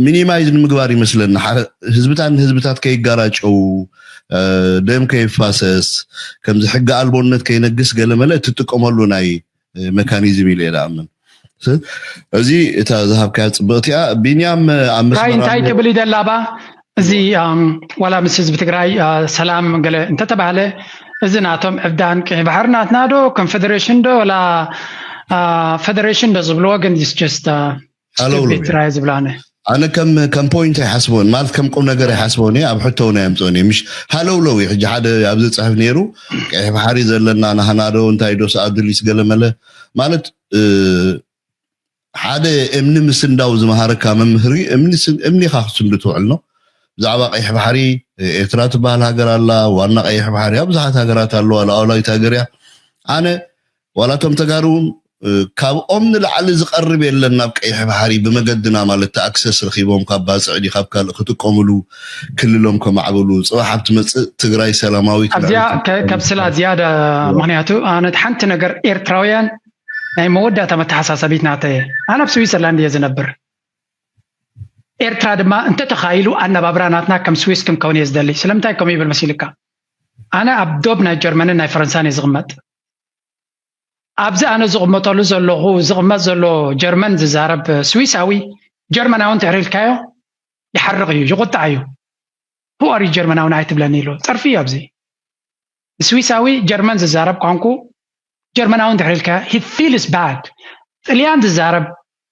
ሚኒማይዝ ንምግባር ይመስለና ህዝብታት ንህዝብታት ከይጋራጨው ደም ከይፋሰስ ከምዚ ሕጊ ኣልቦነት ከይነግስ ገለመለ እትጥቀመሉ ናይ መካኒዝም ኢለ እየ ዝኣምን እዚ እታ ዝሃብካያ ፅብቕቲ እያ ቢንያም ኣብ ራይ እንታይ ትብል ይደላባ እዚ ዋላ ምስ ህዝቢ ትግራይ ሰላም ገለ እንተተባህለ እዚ ናቶም ዕብዳን ቅሒ ባሕሪ ናትና ዶ ኮንፌደሬሽን ዶ ወላ ፌደሬሽን ዶ ዝብልዎ ግን ስ ጀስት ሃለውለው ቤት ራይ ዝብላነ ኣነ ከም ከም ፖይንት ኣይሓስቦን ማለት ከም ቁም ነገር ኣይሓስቦን እየ ኣብ ሕቶ እውን ኣየምፅኦን እየ ምሽ ሃለውለው እዩ ሕጂ ሓደ ኣብዚ ፅሕፍ ነይሩ ቀይሕ ባሕሪ ዘለና ናህና ዶ እንታይ ዶ ሰኣዱሊስ ገለ መለ ማለት ሓደ እምኒ ምስንዳው ዝመሃረካ መምህሪ እምኒ ኢኻ ክትስንዱ ትውዕል ነው ብዛዕባ ቀይሕ ባሕሪ ኤርትራ ትበሃል ሃገር ኣላ ዋና ቀይሕ ባሕሪ ኣብ ብዙሓት ሃገራት ኣለዋ ሉዓላዊት ሃገር እያ ኣነ ዋላ እቶም ተጋሩ እውን ካብኦም ንላዕሊ ዝቐርብ የለን ናብ ቀይሕ ባሕሪ ብመገድና ማለት ኣክሰስ ረኪቦም ካብ ባፅዕ ዲ ካብ ካልእ ክጥቀምሉ ክልሎም ከማዕብሉ ፅባሕ ኣብ ትመፅእ ትግራይ ሰላማዊት ኣብዚኣ ከብስላ ዝያዳ ምክንያቱ ኣነት ሓንቲ ነገር ኤርትራውያን ናይ መወዳእታ መተሓሳሰቢት ናተ ኣነ ኣብ ስዊዘርላንድ እየ ዝነብር ኤርትራ ድማ እንተተኻኢሉ ኣነባብራ ናትና ከም ስዊስ ክንከውን እየ ዝደሊ ስለምንታይ ከምኡ ይብል መሲልካ ኣነ ኣብ ዶብ ናይ ጀርመንን ናይ ፈረንሳን እየ ዝቕመጥ ኣብዚ ኣነ ዝቕመጠሉ ዘለኹ ዝቕመጥ ዘሎ ጀርመን ዝዛረብ ስዊሳዊ ጀርመናዊ እንድሕር ኢልካዮ ይሓርቕ እዩ ይቑጣዕ እዩ who are you ጀርመናዊ ንዓይ ትብለኒ ኢሉ ፀርፊ እዩ ኣብዚ ስዊሳዊ ጀርመን ዝዛረብ ቋንቁ ጀርመናዊ እንድሕር ኢልካዮ he feels bad ጥልያን ዝዛረብ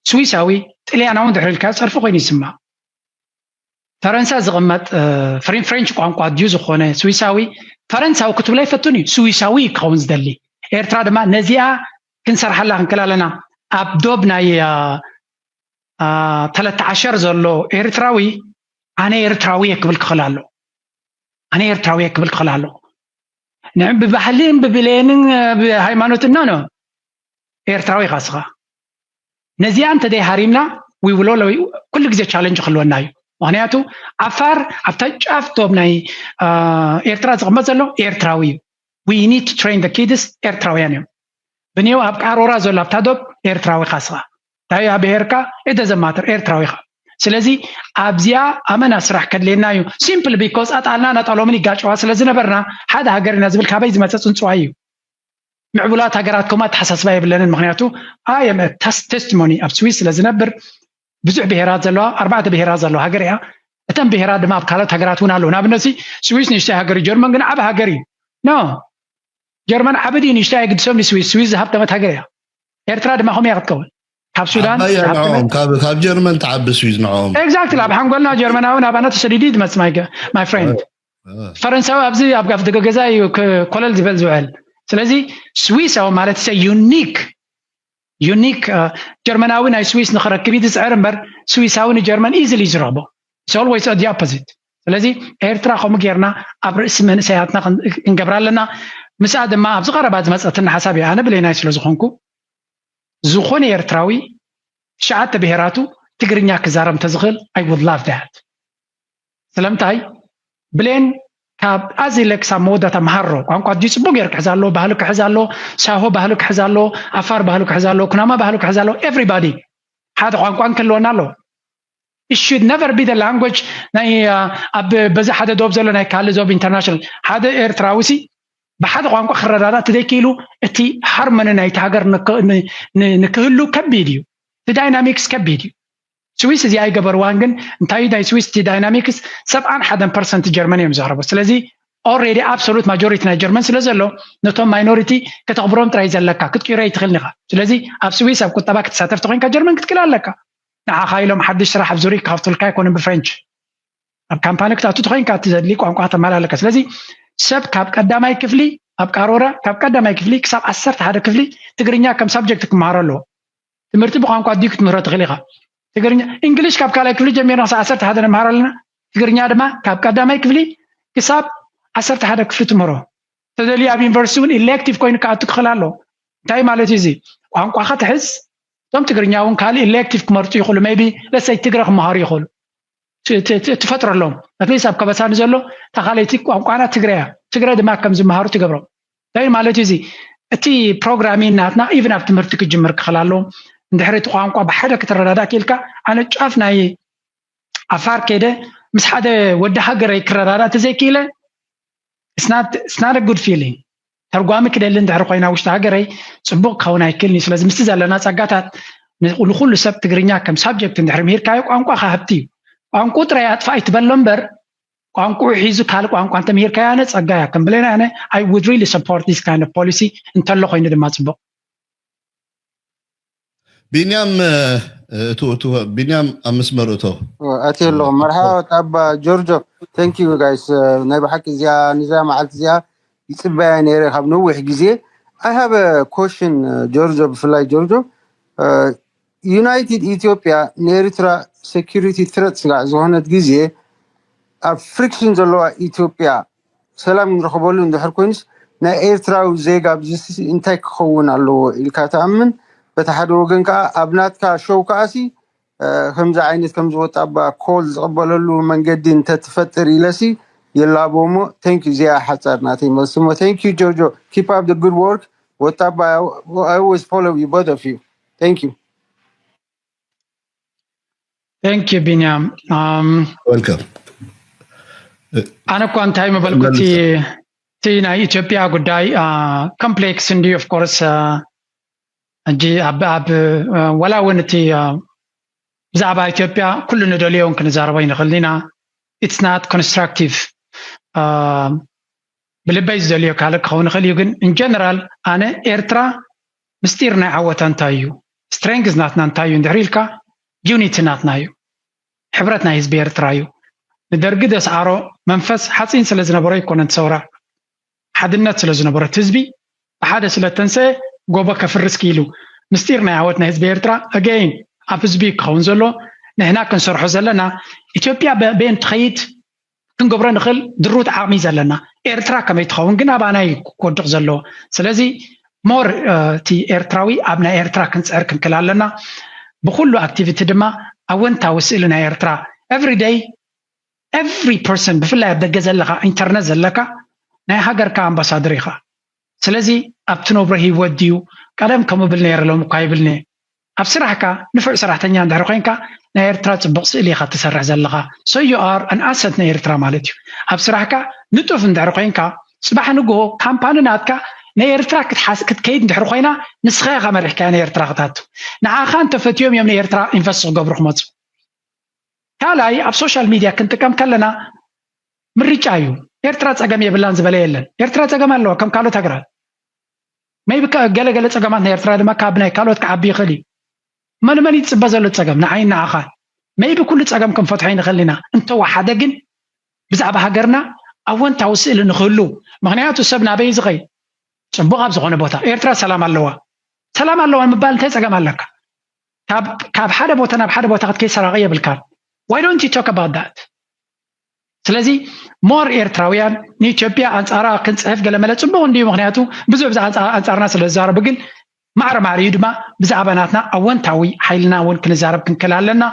ስዊሳዊ ጥልያናዊ እንድሕር ኢልካዮ ፀርፊ ኮይኑ ይስማዕ ፈረንሳ ዝቕመጥ ፍሬን ፍሬንች ቋንቋ ድዩ ዝኾነ ስዊሳዊ ፈረንሳዊ ክትብሎ ኣይፈቱን እዩ ስዊሳዊ እዩ ክኸውን ዝደሊ ኤርትራ ድማ ነዚኣ ክንሰርሓላ ክንክእል ኣለና። ኣብ ዶብ ናይ ተለተ ዓሸር ዘሎ ኤርትራዊ ኣነ ኤርትራዊ እየ ክብል ክኽእል ኣሎ። ኣነ ኤርትራዊ እየ ክብል ክኽእል ኣሎ። ንዕ ብባህልን ብብሌንን ብሃይማኖትና ኖ ኤርትራዊ ኢኻ ስኻ። ነዚኣ እንተደይ ሃሪምና ዊውሎ ኩሉ ግዜ ቻለንጅ ክህልወና እዩ። ምክንያቱ ዓፋር ኣብታ ጫፍ ዶብ ናይ ኤርትራ ዝቕመጥ ዘሎ ኤርትራዊ እዩ። We need to train the kids ኤርትራውያን እዮም። ብኔው ኣብ ቃሮራ ዘሎ ኣብታ ዶብ ኤርትራዊ ኢኻ ስኻ። እንታይ ብሄርካ እደ ዘማተር ኤርትራዊ ኢኻ። ስለዚ ኣብዚኣ ኣመና ስራሕ ከድልየና እዩ። ሲምፕል ቢኮዝ ኣጣልና ናጣሎምን ይጋጨዋ ስለ ዝነበርና ሓደ ሃገር ኢና ዝብል ካበይ ዝመፀ ፅንፅዋይ እዩ። ምዕቡላት ሃገራት ከምኡ ኣተሓሳስባ የብለንን። ምክንያቱ ኣየም ተስቲሞኒ ኣብ ስዊስ ስለ ዝነብር ብዙሕ ብሄራት ዘለዋ ኣርባዕተ ብሄራት ዘለዋ ሃገር እያ። እተን ብሄራት ድማ ኣብ ካልኦት ሃገራት እውን ኣለዉ። ንኣብነት ስዊስ ንእሽተይ ሃገር እዩ፣ ጀርመን ግን ዓብ ሃገር እዩ። ኖ ጀርመን ዓብድ እዩ ንእሽተይ ኣይግድሶም ንስዊስ። ስዊስ ዝሃብተመት ሃገር እያ። ኤርትራ ድማ ከምኡ እያ ክትከውን። ካብ ሱዳን ዓባይ እያ ንዕኦም፣ ካብ ካብ ጀርመን ትዓቢ ስዊዝ ንዕኦም። ኤግዛክትሊ ኣብ ሓንጎልና ጀርመናዊ ናባና ተሰዲዱ እዩ ዝመጽእ ማይ ፍሬንድ። ፈረንሳዊ ኣብዚ ኣብ ኣፍ ደገ ገዛ እዩ ኮለል ዝበል ዝውዕል። ስለዚ ስዊሳዊ ማለት ሰ ዩኒክ ዩኒክ ጀርመናዊ ናይ ስዊስ ንክረክብ እዩ ዝፅዕር እምበር ስዊሳዊ ንጀርመን ኢዝሊ ዝረኽቦ። It's always the opposite። ስለዚ ኤርትራ ከምኡ ጌርና ኣብ ርእሲ መንእሰያትና ክንገብራ ኣለና። ምስኣ ድማ ኣብዚ ቀረባ ዝመፀትና ሓሳብ እያ። ኣነ ብሌናይ ስለ ዝኾንኩ ዝኾነ ኤርትራዊ ትሽዓተ ብሄራቱ ትግርኛ ክዛረብ እንተዝኽእል I would love that። ስለምንታይ ብሌን ካብ ኣዚ ኢለ ክሳብ መወዳእታ መሃሮ ቋንቋ ድዩ ፅቡቅ ገይሩ ክሕዝ ኣሎ፣ ባህሉ ክሕዝ ኣሎ፣ ሳሆ ባህሉ ክሕዝ ኣሎ፣ ኣፋር ባህሉ ክሕዝ ኣሎ፣ ኩናማ ባህሉ ክሕዝ ኣሎ። Everybody ሓደ ቋንቋ እንክህልወና ኣሎ። It should never be the language ናይ ኣብ በዚ ሓደ ዶብ ዘሎ ናይ ካልእ ዞብ ኢንተርናሽናል ሓደ ኤርትራዊ ሲ ብሓደ ቋንቋ ክረዳዳእ ትደይክኢሉ እቲ ሃርመኒ ናይቲ ሃገር ንክህሉ ከቢድ እዩ። እቲ ዳይናሚክስ ከቢድ እዩ። ስዊስ እዚ ኣይገበርዋን ግን እንታይ ናይ ስዊስ እቲ ዳይናሚክስ ሰብዓን ሓደን ፐርሰንት ጀርመን እዮም ዝዛረቡ። ስለዚ ኦሬዲ ኣብሶሉት ማጆሪቲ ናይ ጀርመን ስለ ዘሎ ነቶም ማይኖሪቲ ከተኽብሮም ጥራይ ዘለካ ክትቅይሮ ኣይትኽእልን ኢኻ። ስለዚ ኣብ ስዊስ ኣብ ቁጠባ ክትሳተፍ ተኮይንካ ጀርመን ክትክእል ኣለካ። ንዓኻ ኢሎም ሓድሽ ስራሕ ኣብ ዙሪክ ክኸፍቱልካ ኣይኮኑን ብፍሬንች ኣብ ካምፓኒ ክትኣቱ ተኮይንካ እቲ ዘድሊ ቋንቋ ተማላ ኣለካ። ስለዚ ሰብ ካብ ቀዳማይ ክፍሊ ኣብ ቃሮራ ካብ ቀዳማይ ክፍሊ ክሳብ ዓሰርተ ሓደ ክፍሊ ትግርኛ ከም ሳብጀክት ክመሃሮ ኣለዎ። ትምህርቲ ብቋንቋ ድዩ ክትምህሮ ትኽእል ኢኻ። ትግርኛ እንግሊሽ ካብ ካልኣይ ክፍሊ ጀሚርና ክሳብ ዓሰርተ ሓደ ንመሃር ኣለና። ትግርኛ ድማ ካብ ቀዳማይ ክፍሊ ክሳብ ዓሰርተ ሓደ ክፍሊ ትምህሮ። ተደልዩ ኣብ ዩኒቨርሲቲ እውን ኢሌክቲቭ ኮይኑ ክኣቱ ክኽእል ኣሎ። እንታይ ማለት እዩ እዚ? ቋንቋ ክትሕዝ እቶም ትግርኛ እውን ካልእ ኢሌክቲቭ ክመርፁ ይኽእሉ። ሜቢ ለሰይ ትግረ ክመሃሩ ይኽእሉ። ትፈጥረሎም ኣትሊስት ኣብ ከበሳ ንዘሎ እታ ካልኣይቲ ቋንቋና ትግረ እያ። ትግረ ድማ ከም ዝመሃሩ ትገብሮም። እንታይ ማለት እዩ እዚ? እቲ ፕሮግራሚን ናትና ኢቭን ኣብ ትምህርቲ ክጅምር ክኽእል ኣለዎም። እንድሕሪ እቲ ቋንቋ ብሓደ ክትረዳዳእ ክኢልካ ኣነ ጫፍ ናይ ዓፋር ከይደ ምስ ሓደ ወዲ ሃገረይ ክረዳዳእ ተዘይክኢለ it's not a good feeling። ተርጓሚ ክደሊ እንድሕሪ ኮይና ውሽጢ ሃገረይ ፅቡቅ ክኸውን ኣይክእልን እዩ። ስለዚ ምስቲ ዘለና ፀጋታት ንኩሉ ሰብ ትግርኛ ከም ሳብጀክት እንድሕሪ ምሂርካዮ ቋንቋ ሃብቲ እዩ። ቋንቁ ጥራይ ኣጥፋ ኣይትበሎ እምበር ቋንቁ ሒዙ ካልእ ቋንቋ እንተምሂርካዮ ኣነ ፀጋ እያ ከም ብለና ኣነ I would really support this kind of policy እንተሎ ኮይኑ ድማ ፅቡቅ። ቢንያም እቱ እቱ ቢንያም ኣብ መስመር እቶ ኣትየ ኣለኹ። መርሓባ ኣባ ጆርጆ። Thank you guys። ናይ ብሓቂ እዚኣ ንዛ መዓልቲ እዚኣ ይፅበያ ነይረ ካብ ነዊሕ ግዜ። I have a question ጆርጆ፣ ብፍላይ ጆርጆ፣ ዩናይትድ ኢትዮጵያ ንኤርትራ ሴኩሪቲ ትረት ስጋዕ ዝኾነት ግዜ ኣብ ፍሪክሽን ዘለዋ ኢትዮጵያ ሰላም ንረኽበሉ እንድሕር ኮይኑስ ናይ ኤርትራዊ ዜጋ ኣብዚ እንታይ ክኸውን ኣለዎ ኢልካ ትኣምን? በቲ ሓደ ወገን ከዓ ኣብ ናትካ ሾው ከዓሲ ከምዚ ዓይነት ከምዚ ወጣባ ኮል ዝቕበለሉ መንገዲ እንተትፈጥር ኢለሲ ይላቦ እሞ thank you። እዚኣ ሓፃር ናተይ መልሲ እሞ thank you ጆርጆ። Keep up the good work። ወጣባ I always follow you, both of you. Thank you. Thank you ቢንያም። Welcome። ኣነ እኳ እንታይ ምበልኩ እቲ ናይ ኢትዮጵያ ጉዳይ ኮምፕሌክስ እንድዩ። Of course ሕጂ ኣብ ኣብ ወላ እውን እቲ ብዛዕባ ኢትዮጵያ ኩሉ ንደልዮ እውን ክንዛረቦ ይንኽእል ኢና። It's not constructive። ብልበይ ዝደልዮ ካልእ ክኸውን ይኽእል እዩ ግን in general ኣነ ኤርትራ ምስጢር ናይ ዓወታ እንታይ እዩ? ስትሬንግዝ ናትና እንታይ እዩ እንድሕር ኢልካ ዩኒቲ ናትና እዩ። ሕብረት ናይ ህዝቢ ኤርትራ እዩ። ንደርጊ ዘስዓሮ መንፈስ ሓፂን ስለ ዝነበሮ ኣይኮነን ሰውራ፣ ሓድነት ስለ ዝነበሮ እቲ ህዝቢ ብሓደ ስለ ተንሰአ ጎቦ ከፍርስ ክኢሉ። ምስጢር ናይ ዓወት ናይ ህዝቢ ኤርትራ ኣገይን ኣብ ህዝቢ ክኸውን ዘሎ፣ ንሕና ክንሰርሖ ዘለና፣ ኢትዮጵያ በ- በየን ትኸይድ ክንገብሮ ንኽእል ድሩት ዓቕሚ ዘለና። ኤርትራ ከመይ ትኸውን ግን ኣባና እዩ ክወድቕ ዘለዎ። ስለዚ ሞር እቲ ኤርትራዊ ኣብ ናይ ኤርትራ ክንፅዕር ክንክል ኣለና። ብኩሉ ኣክቲቪቲ ድማ ኣወንታዊ ስእሊ ናይ ኤርትራ ኤቭሪ ደይ ኤቭሪ ፐርሰን፣ ብፍላይ ኣብ ደገ ዘለካ ኢንተርነት ዘለካ ናይ ሃገርካ ኣምባሳደር ኢኻ። ስለዚ ኣብ ትነብሮ ህይወት ድዩ ቀደም ከም ብል ነይረ ሎም እኳ ይብልኒ። ኣብ ስራሕካ ንፉዕ ሰራሕተኛ እንድሕር ኮይንካ ናይ ኤርትራ ፅቡቅ ስእሊ ኢኻ ትሰርሕ ዘለኻ። So you are an asset ናይ ኤርትራ ማለት እዩ። ኣብ ስራሕካ ንጡፍ እንድሕር ኮይንካ፣ ፅባሕ ንግሆ ካምፓኒ ናትካ ናይ ኤርትራ ክትሓስ ክትከይድ እንድሕር ኮይና፣ ንስኻ ኢኻ መሪሕካያ ናይ ኤርትራ ክታቱ። ንዓኻ እንተፈትዮም እዮም ናይ ኤርትራ ኢንቨስት ክገብሩ ክመፁ። ካልኣይ ኣብ ሶሻል ሚድያ ክንጥቀም ከለና ምርጫ እዩ። ኤርትራ ፀገም የብላን ዝበለ የለን። ኤርትራ ፀገም ኣለዋ ከም ካልኦት ሃገራት። ሜይቢ ገለገለ ፀገማት ናይ ኤርትራ ድማ ካብ ናይ ካልኦት ክዓቢ ይኽእል እዩ። መን መን ይፅበ ዘሎ ፀገም ንዓይ ንዓኻ? ሜይቢ ኩሉ ፀገም ክንፈትሖ ይንኽእል ኢና። እንተወሓደ ግን ብዛዕባ ሃገርና ኣወንታዊ ስእሊ ንክህሉ። ምክንያቱ ሰብ ናበይ ዝኸይ ፅቡቅ ኣብ ዝኾነ ቦታ ኤርትራ ሰላም ኣለዋ ሰላም ኣለዋ ምባል እንታይ ፀገም ኣለካ? ካብ ሓደ ቦታ ናብ ሓደ ቦታ ክትከይ ሰራቂ የብልካን። Why don't you talk about that? ስለዚ ሞር ኤርትራውያን ንኢትዮጵያ ኣንፃራ ክንፅሕፍ ገለመለ ፅቡቅ እንድዩ። ምክንያቱ ብዙሕ ብዛ ኣንፃርና ስለ ዝዛረቡ ግን ማዕረ ማዕሪኡ ድማ ብዛዕባ ናትና ኣወንታዊ ሓይልና እውን ክንዛረብ ክንክል ኣለና።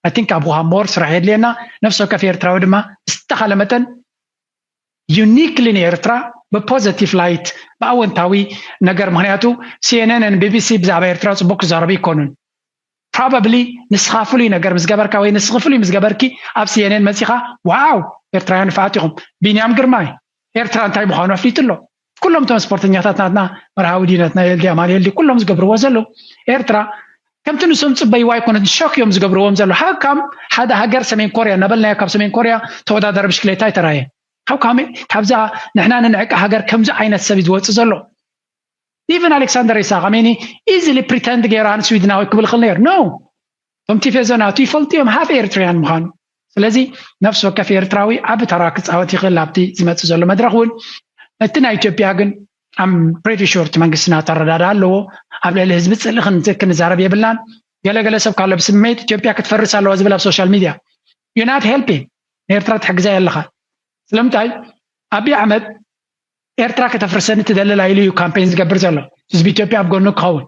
I think ኣብኡ ሞር ስራሕ የድልየና። ነፍሲ ወከፍ ኤርትራዊ ድማ ዝተኻለ መጠን ዩኒክሊ ንኤርትራ ብፖዘቲቭ ላይት ብኣወንታዊ ነገር ምክንያቱ CNN ን BBC ብዛዕባ ኤርትራ ፅቡቅ ክዛረቡ ይኮኑን። Probably ንስኻ ፍሉይ ነገር ምስ ገበርካ ወይ ንስኺ ፍሉይ ምስ ገበርኪ ኣብ CNN መፂኻ ዋው ኤርትራውያን ንፋዓት ኢኹም። ቢንያም ግርማይ ኤርትራ እንታይ ምዃኑ ኣፍሊጡ ኣሎ። ኩሎም እቶም ስፖርተኛታት ናትና መርሃዊ ድዩ ናትና ኤልዲ ኣማኑኤል ድዩ ኩሎም ዝገብርዎ ዘለዉ ኤርትራ ከምቲ ንሶም ዝፅበይዋ ኣይኮነትን ሾክ እዮም ዝገብርዎም ዘለዉ። How come ሓደ ሃገር ሰሜን ኮርያ እናበልናዮ ካብ ሰሜን ኮርያ ተወዳዳሪ ብሽክሌታ ኣይተራእየን? How come ካብዛ ንሕና ንንዕቂ ሃገር ከምዚ ዓይነት ሰብ እዩ ዝወፅእ ዘሎ? Even ኣሌክሳንደር ኢሳቅ ኣሜኒ ኢዚሊ ፕሪተንድ ገይሩ ኣነ ስዊድናዊ ክብል ይኽእል ነይሩ። No እቶም ቲፌዞ ናቱ ይፈልጡ እዮም ሃፍ ኤርትራውያን ምዃኑ። ስለዚ ነፍሲ ወከፍ ኤርትራዊ ዓቢ ተራ ክፃወት ይኽእል ኣብቲ ዝመፅእ ዘሎ መድረኽ እውን። እቲ ናይ ኢትዮጵያ ግን I'm pretty sure እቲ መንግስትና ተረዳዳ ኣለዎ። ኣብ ልዕሊ ህዝቢ ፅልኢ ክንዛረብ የብልናን። ገለገለ ሰብ ካሎ ብስምዒት ኢትዮጵያ ክትፈርስ ኣለዋ ዝብል ኣብ ሶሻል ሚድያ you're not helping ንኤርትራ ትሕግዛ ኣለኻ። ስለምንታይ ኣብይ ኣሕመድ ኤርትራ ከተፍርሰኒ ትደልላ ኢሉ እዩ ካምፔን ዝገብር ዘሎ ህዝቢ ኢትዮጵያ ኣብ ጎኑ ክኸውን።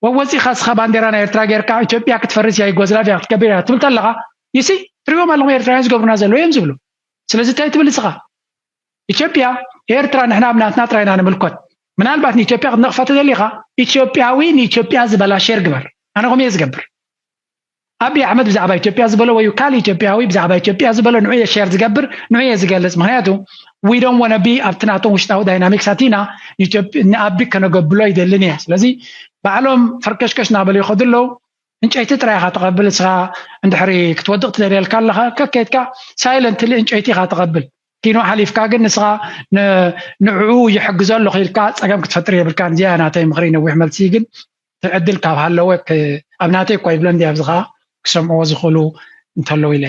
ወወፂኻ እስኻ ባንዴራ ናይ ኤርትራ ጌርካ ኢትዮጵያ ክትፈርስ እያ ዩጎዝላቪያ ክትገብር እያ ትብል ተለኻ ይሲ ትሪዎም ኣለኹም ኤርትራውያን ዝገብሩና ዘለዉ እዮም ዝብሉ። ስለዚ እንታይ ትብል እስኻ? ኢትዮጵያ ኤርትራ ንሕና ኣብ ናትና ጥራይና ንምልኮት። ምናልባት ንኢትዮጵያ ክትነቕፋ ተደሊኻ ኢትዮጵያዊ ንኢትዮጵያ ዝበላ ሼር ግበር። ኣነ ከምኡ እየ ዝገብር። ኣብይ ኣሕመድ ብዛዕባ ኢትዮጵያ ዝበሎ ወይ ካልእ ኢትዮጵያዊ ብዛዕባ ኢትዮጵያ ዝበሎ ንዑ እየ ሼር ዝገብር ንዑ እየ ዝገልፅ። ምክንያቱ we don't wanna be ኣብቲ ናቶም ውሽጣዊ ዳይናሚክስ ኣቲና ንኣቢ ከነገብሎ ይደልን እየ። ስለዚ ባዕሎም ፈርከሽከሽ እናበሉ ይኸዱ ኣለዉ። ዕንጨይቲ ጥራይ ኢኻ ተቐብል እስኻ እንድሕሪ ክትወድቕ ትደልየልካ ኣለኻ ከከይድካ ሳይለንትሊ ዕንጨይቲ ኢኻ ተቐብል። ኪኖ ሓሊፍካ ግን ንስኻ ንዕኡ ይሕግዞ ኣለኹ ኢልካ ፀገም ክትፈጥር የብልካን። እዚኣ ናተይ ምኽሪ ነዊሕ መልሲ ግን እቲ ዕድል ካብ ሃለወ ኣብ ናተይ እኳ ይብሎ እንዲ ኣብዚ ከዓ ክሰምዕዎ ዝኽእሉ እንተለዉ ኢለ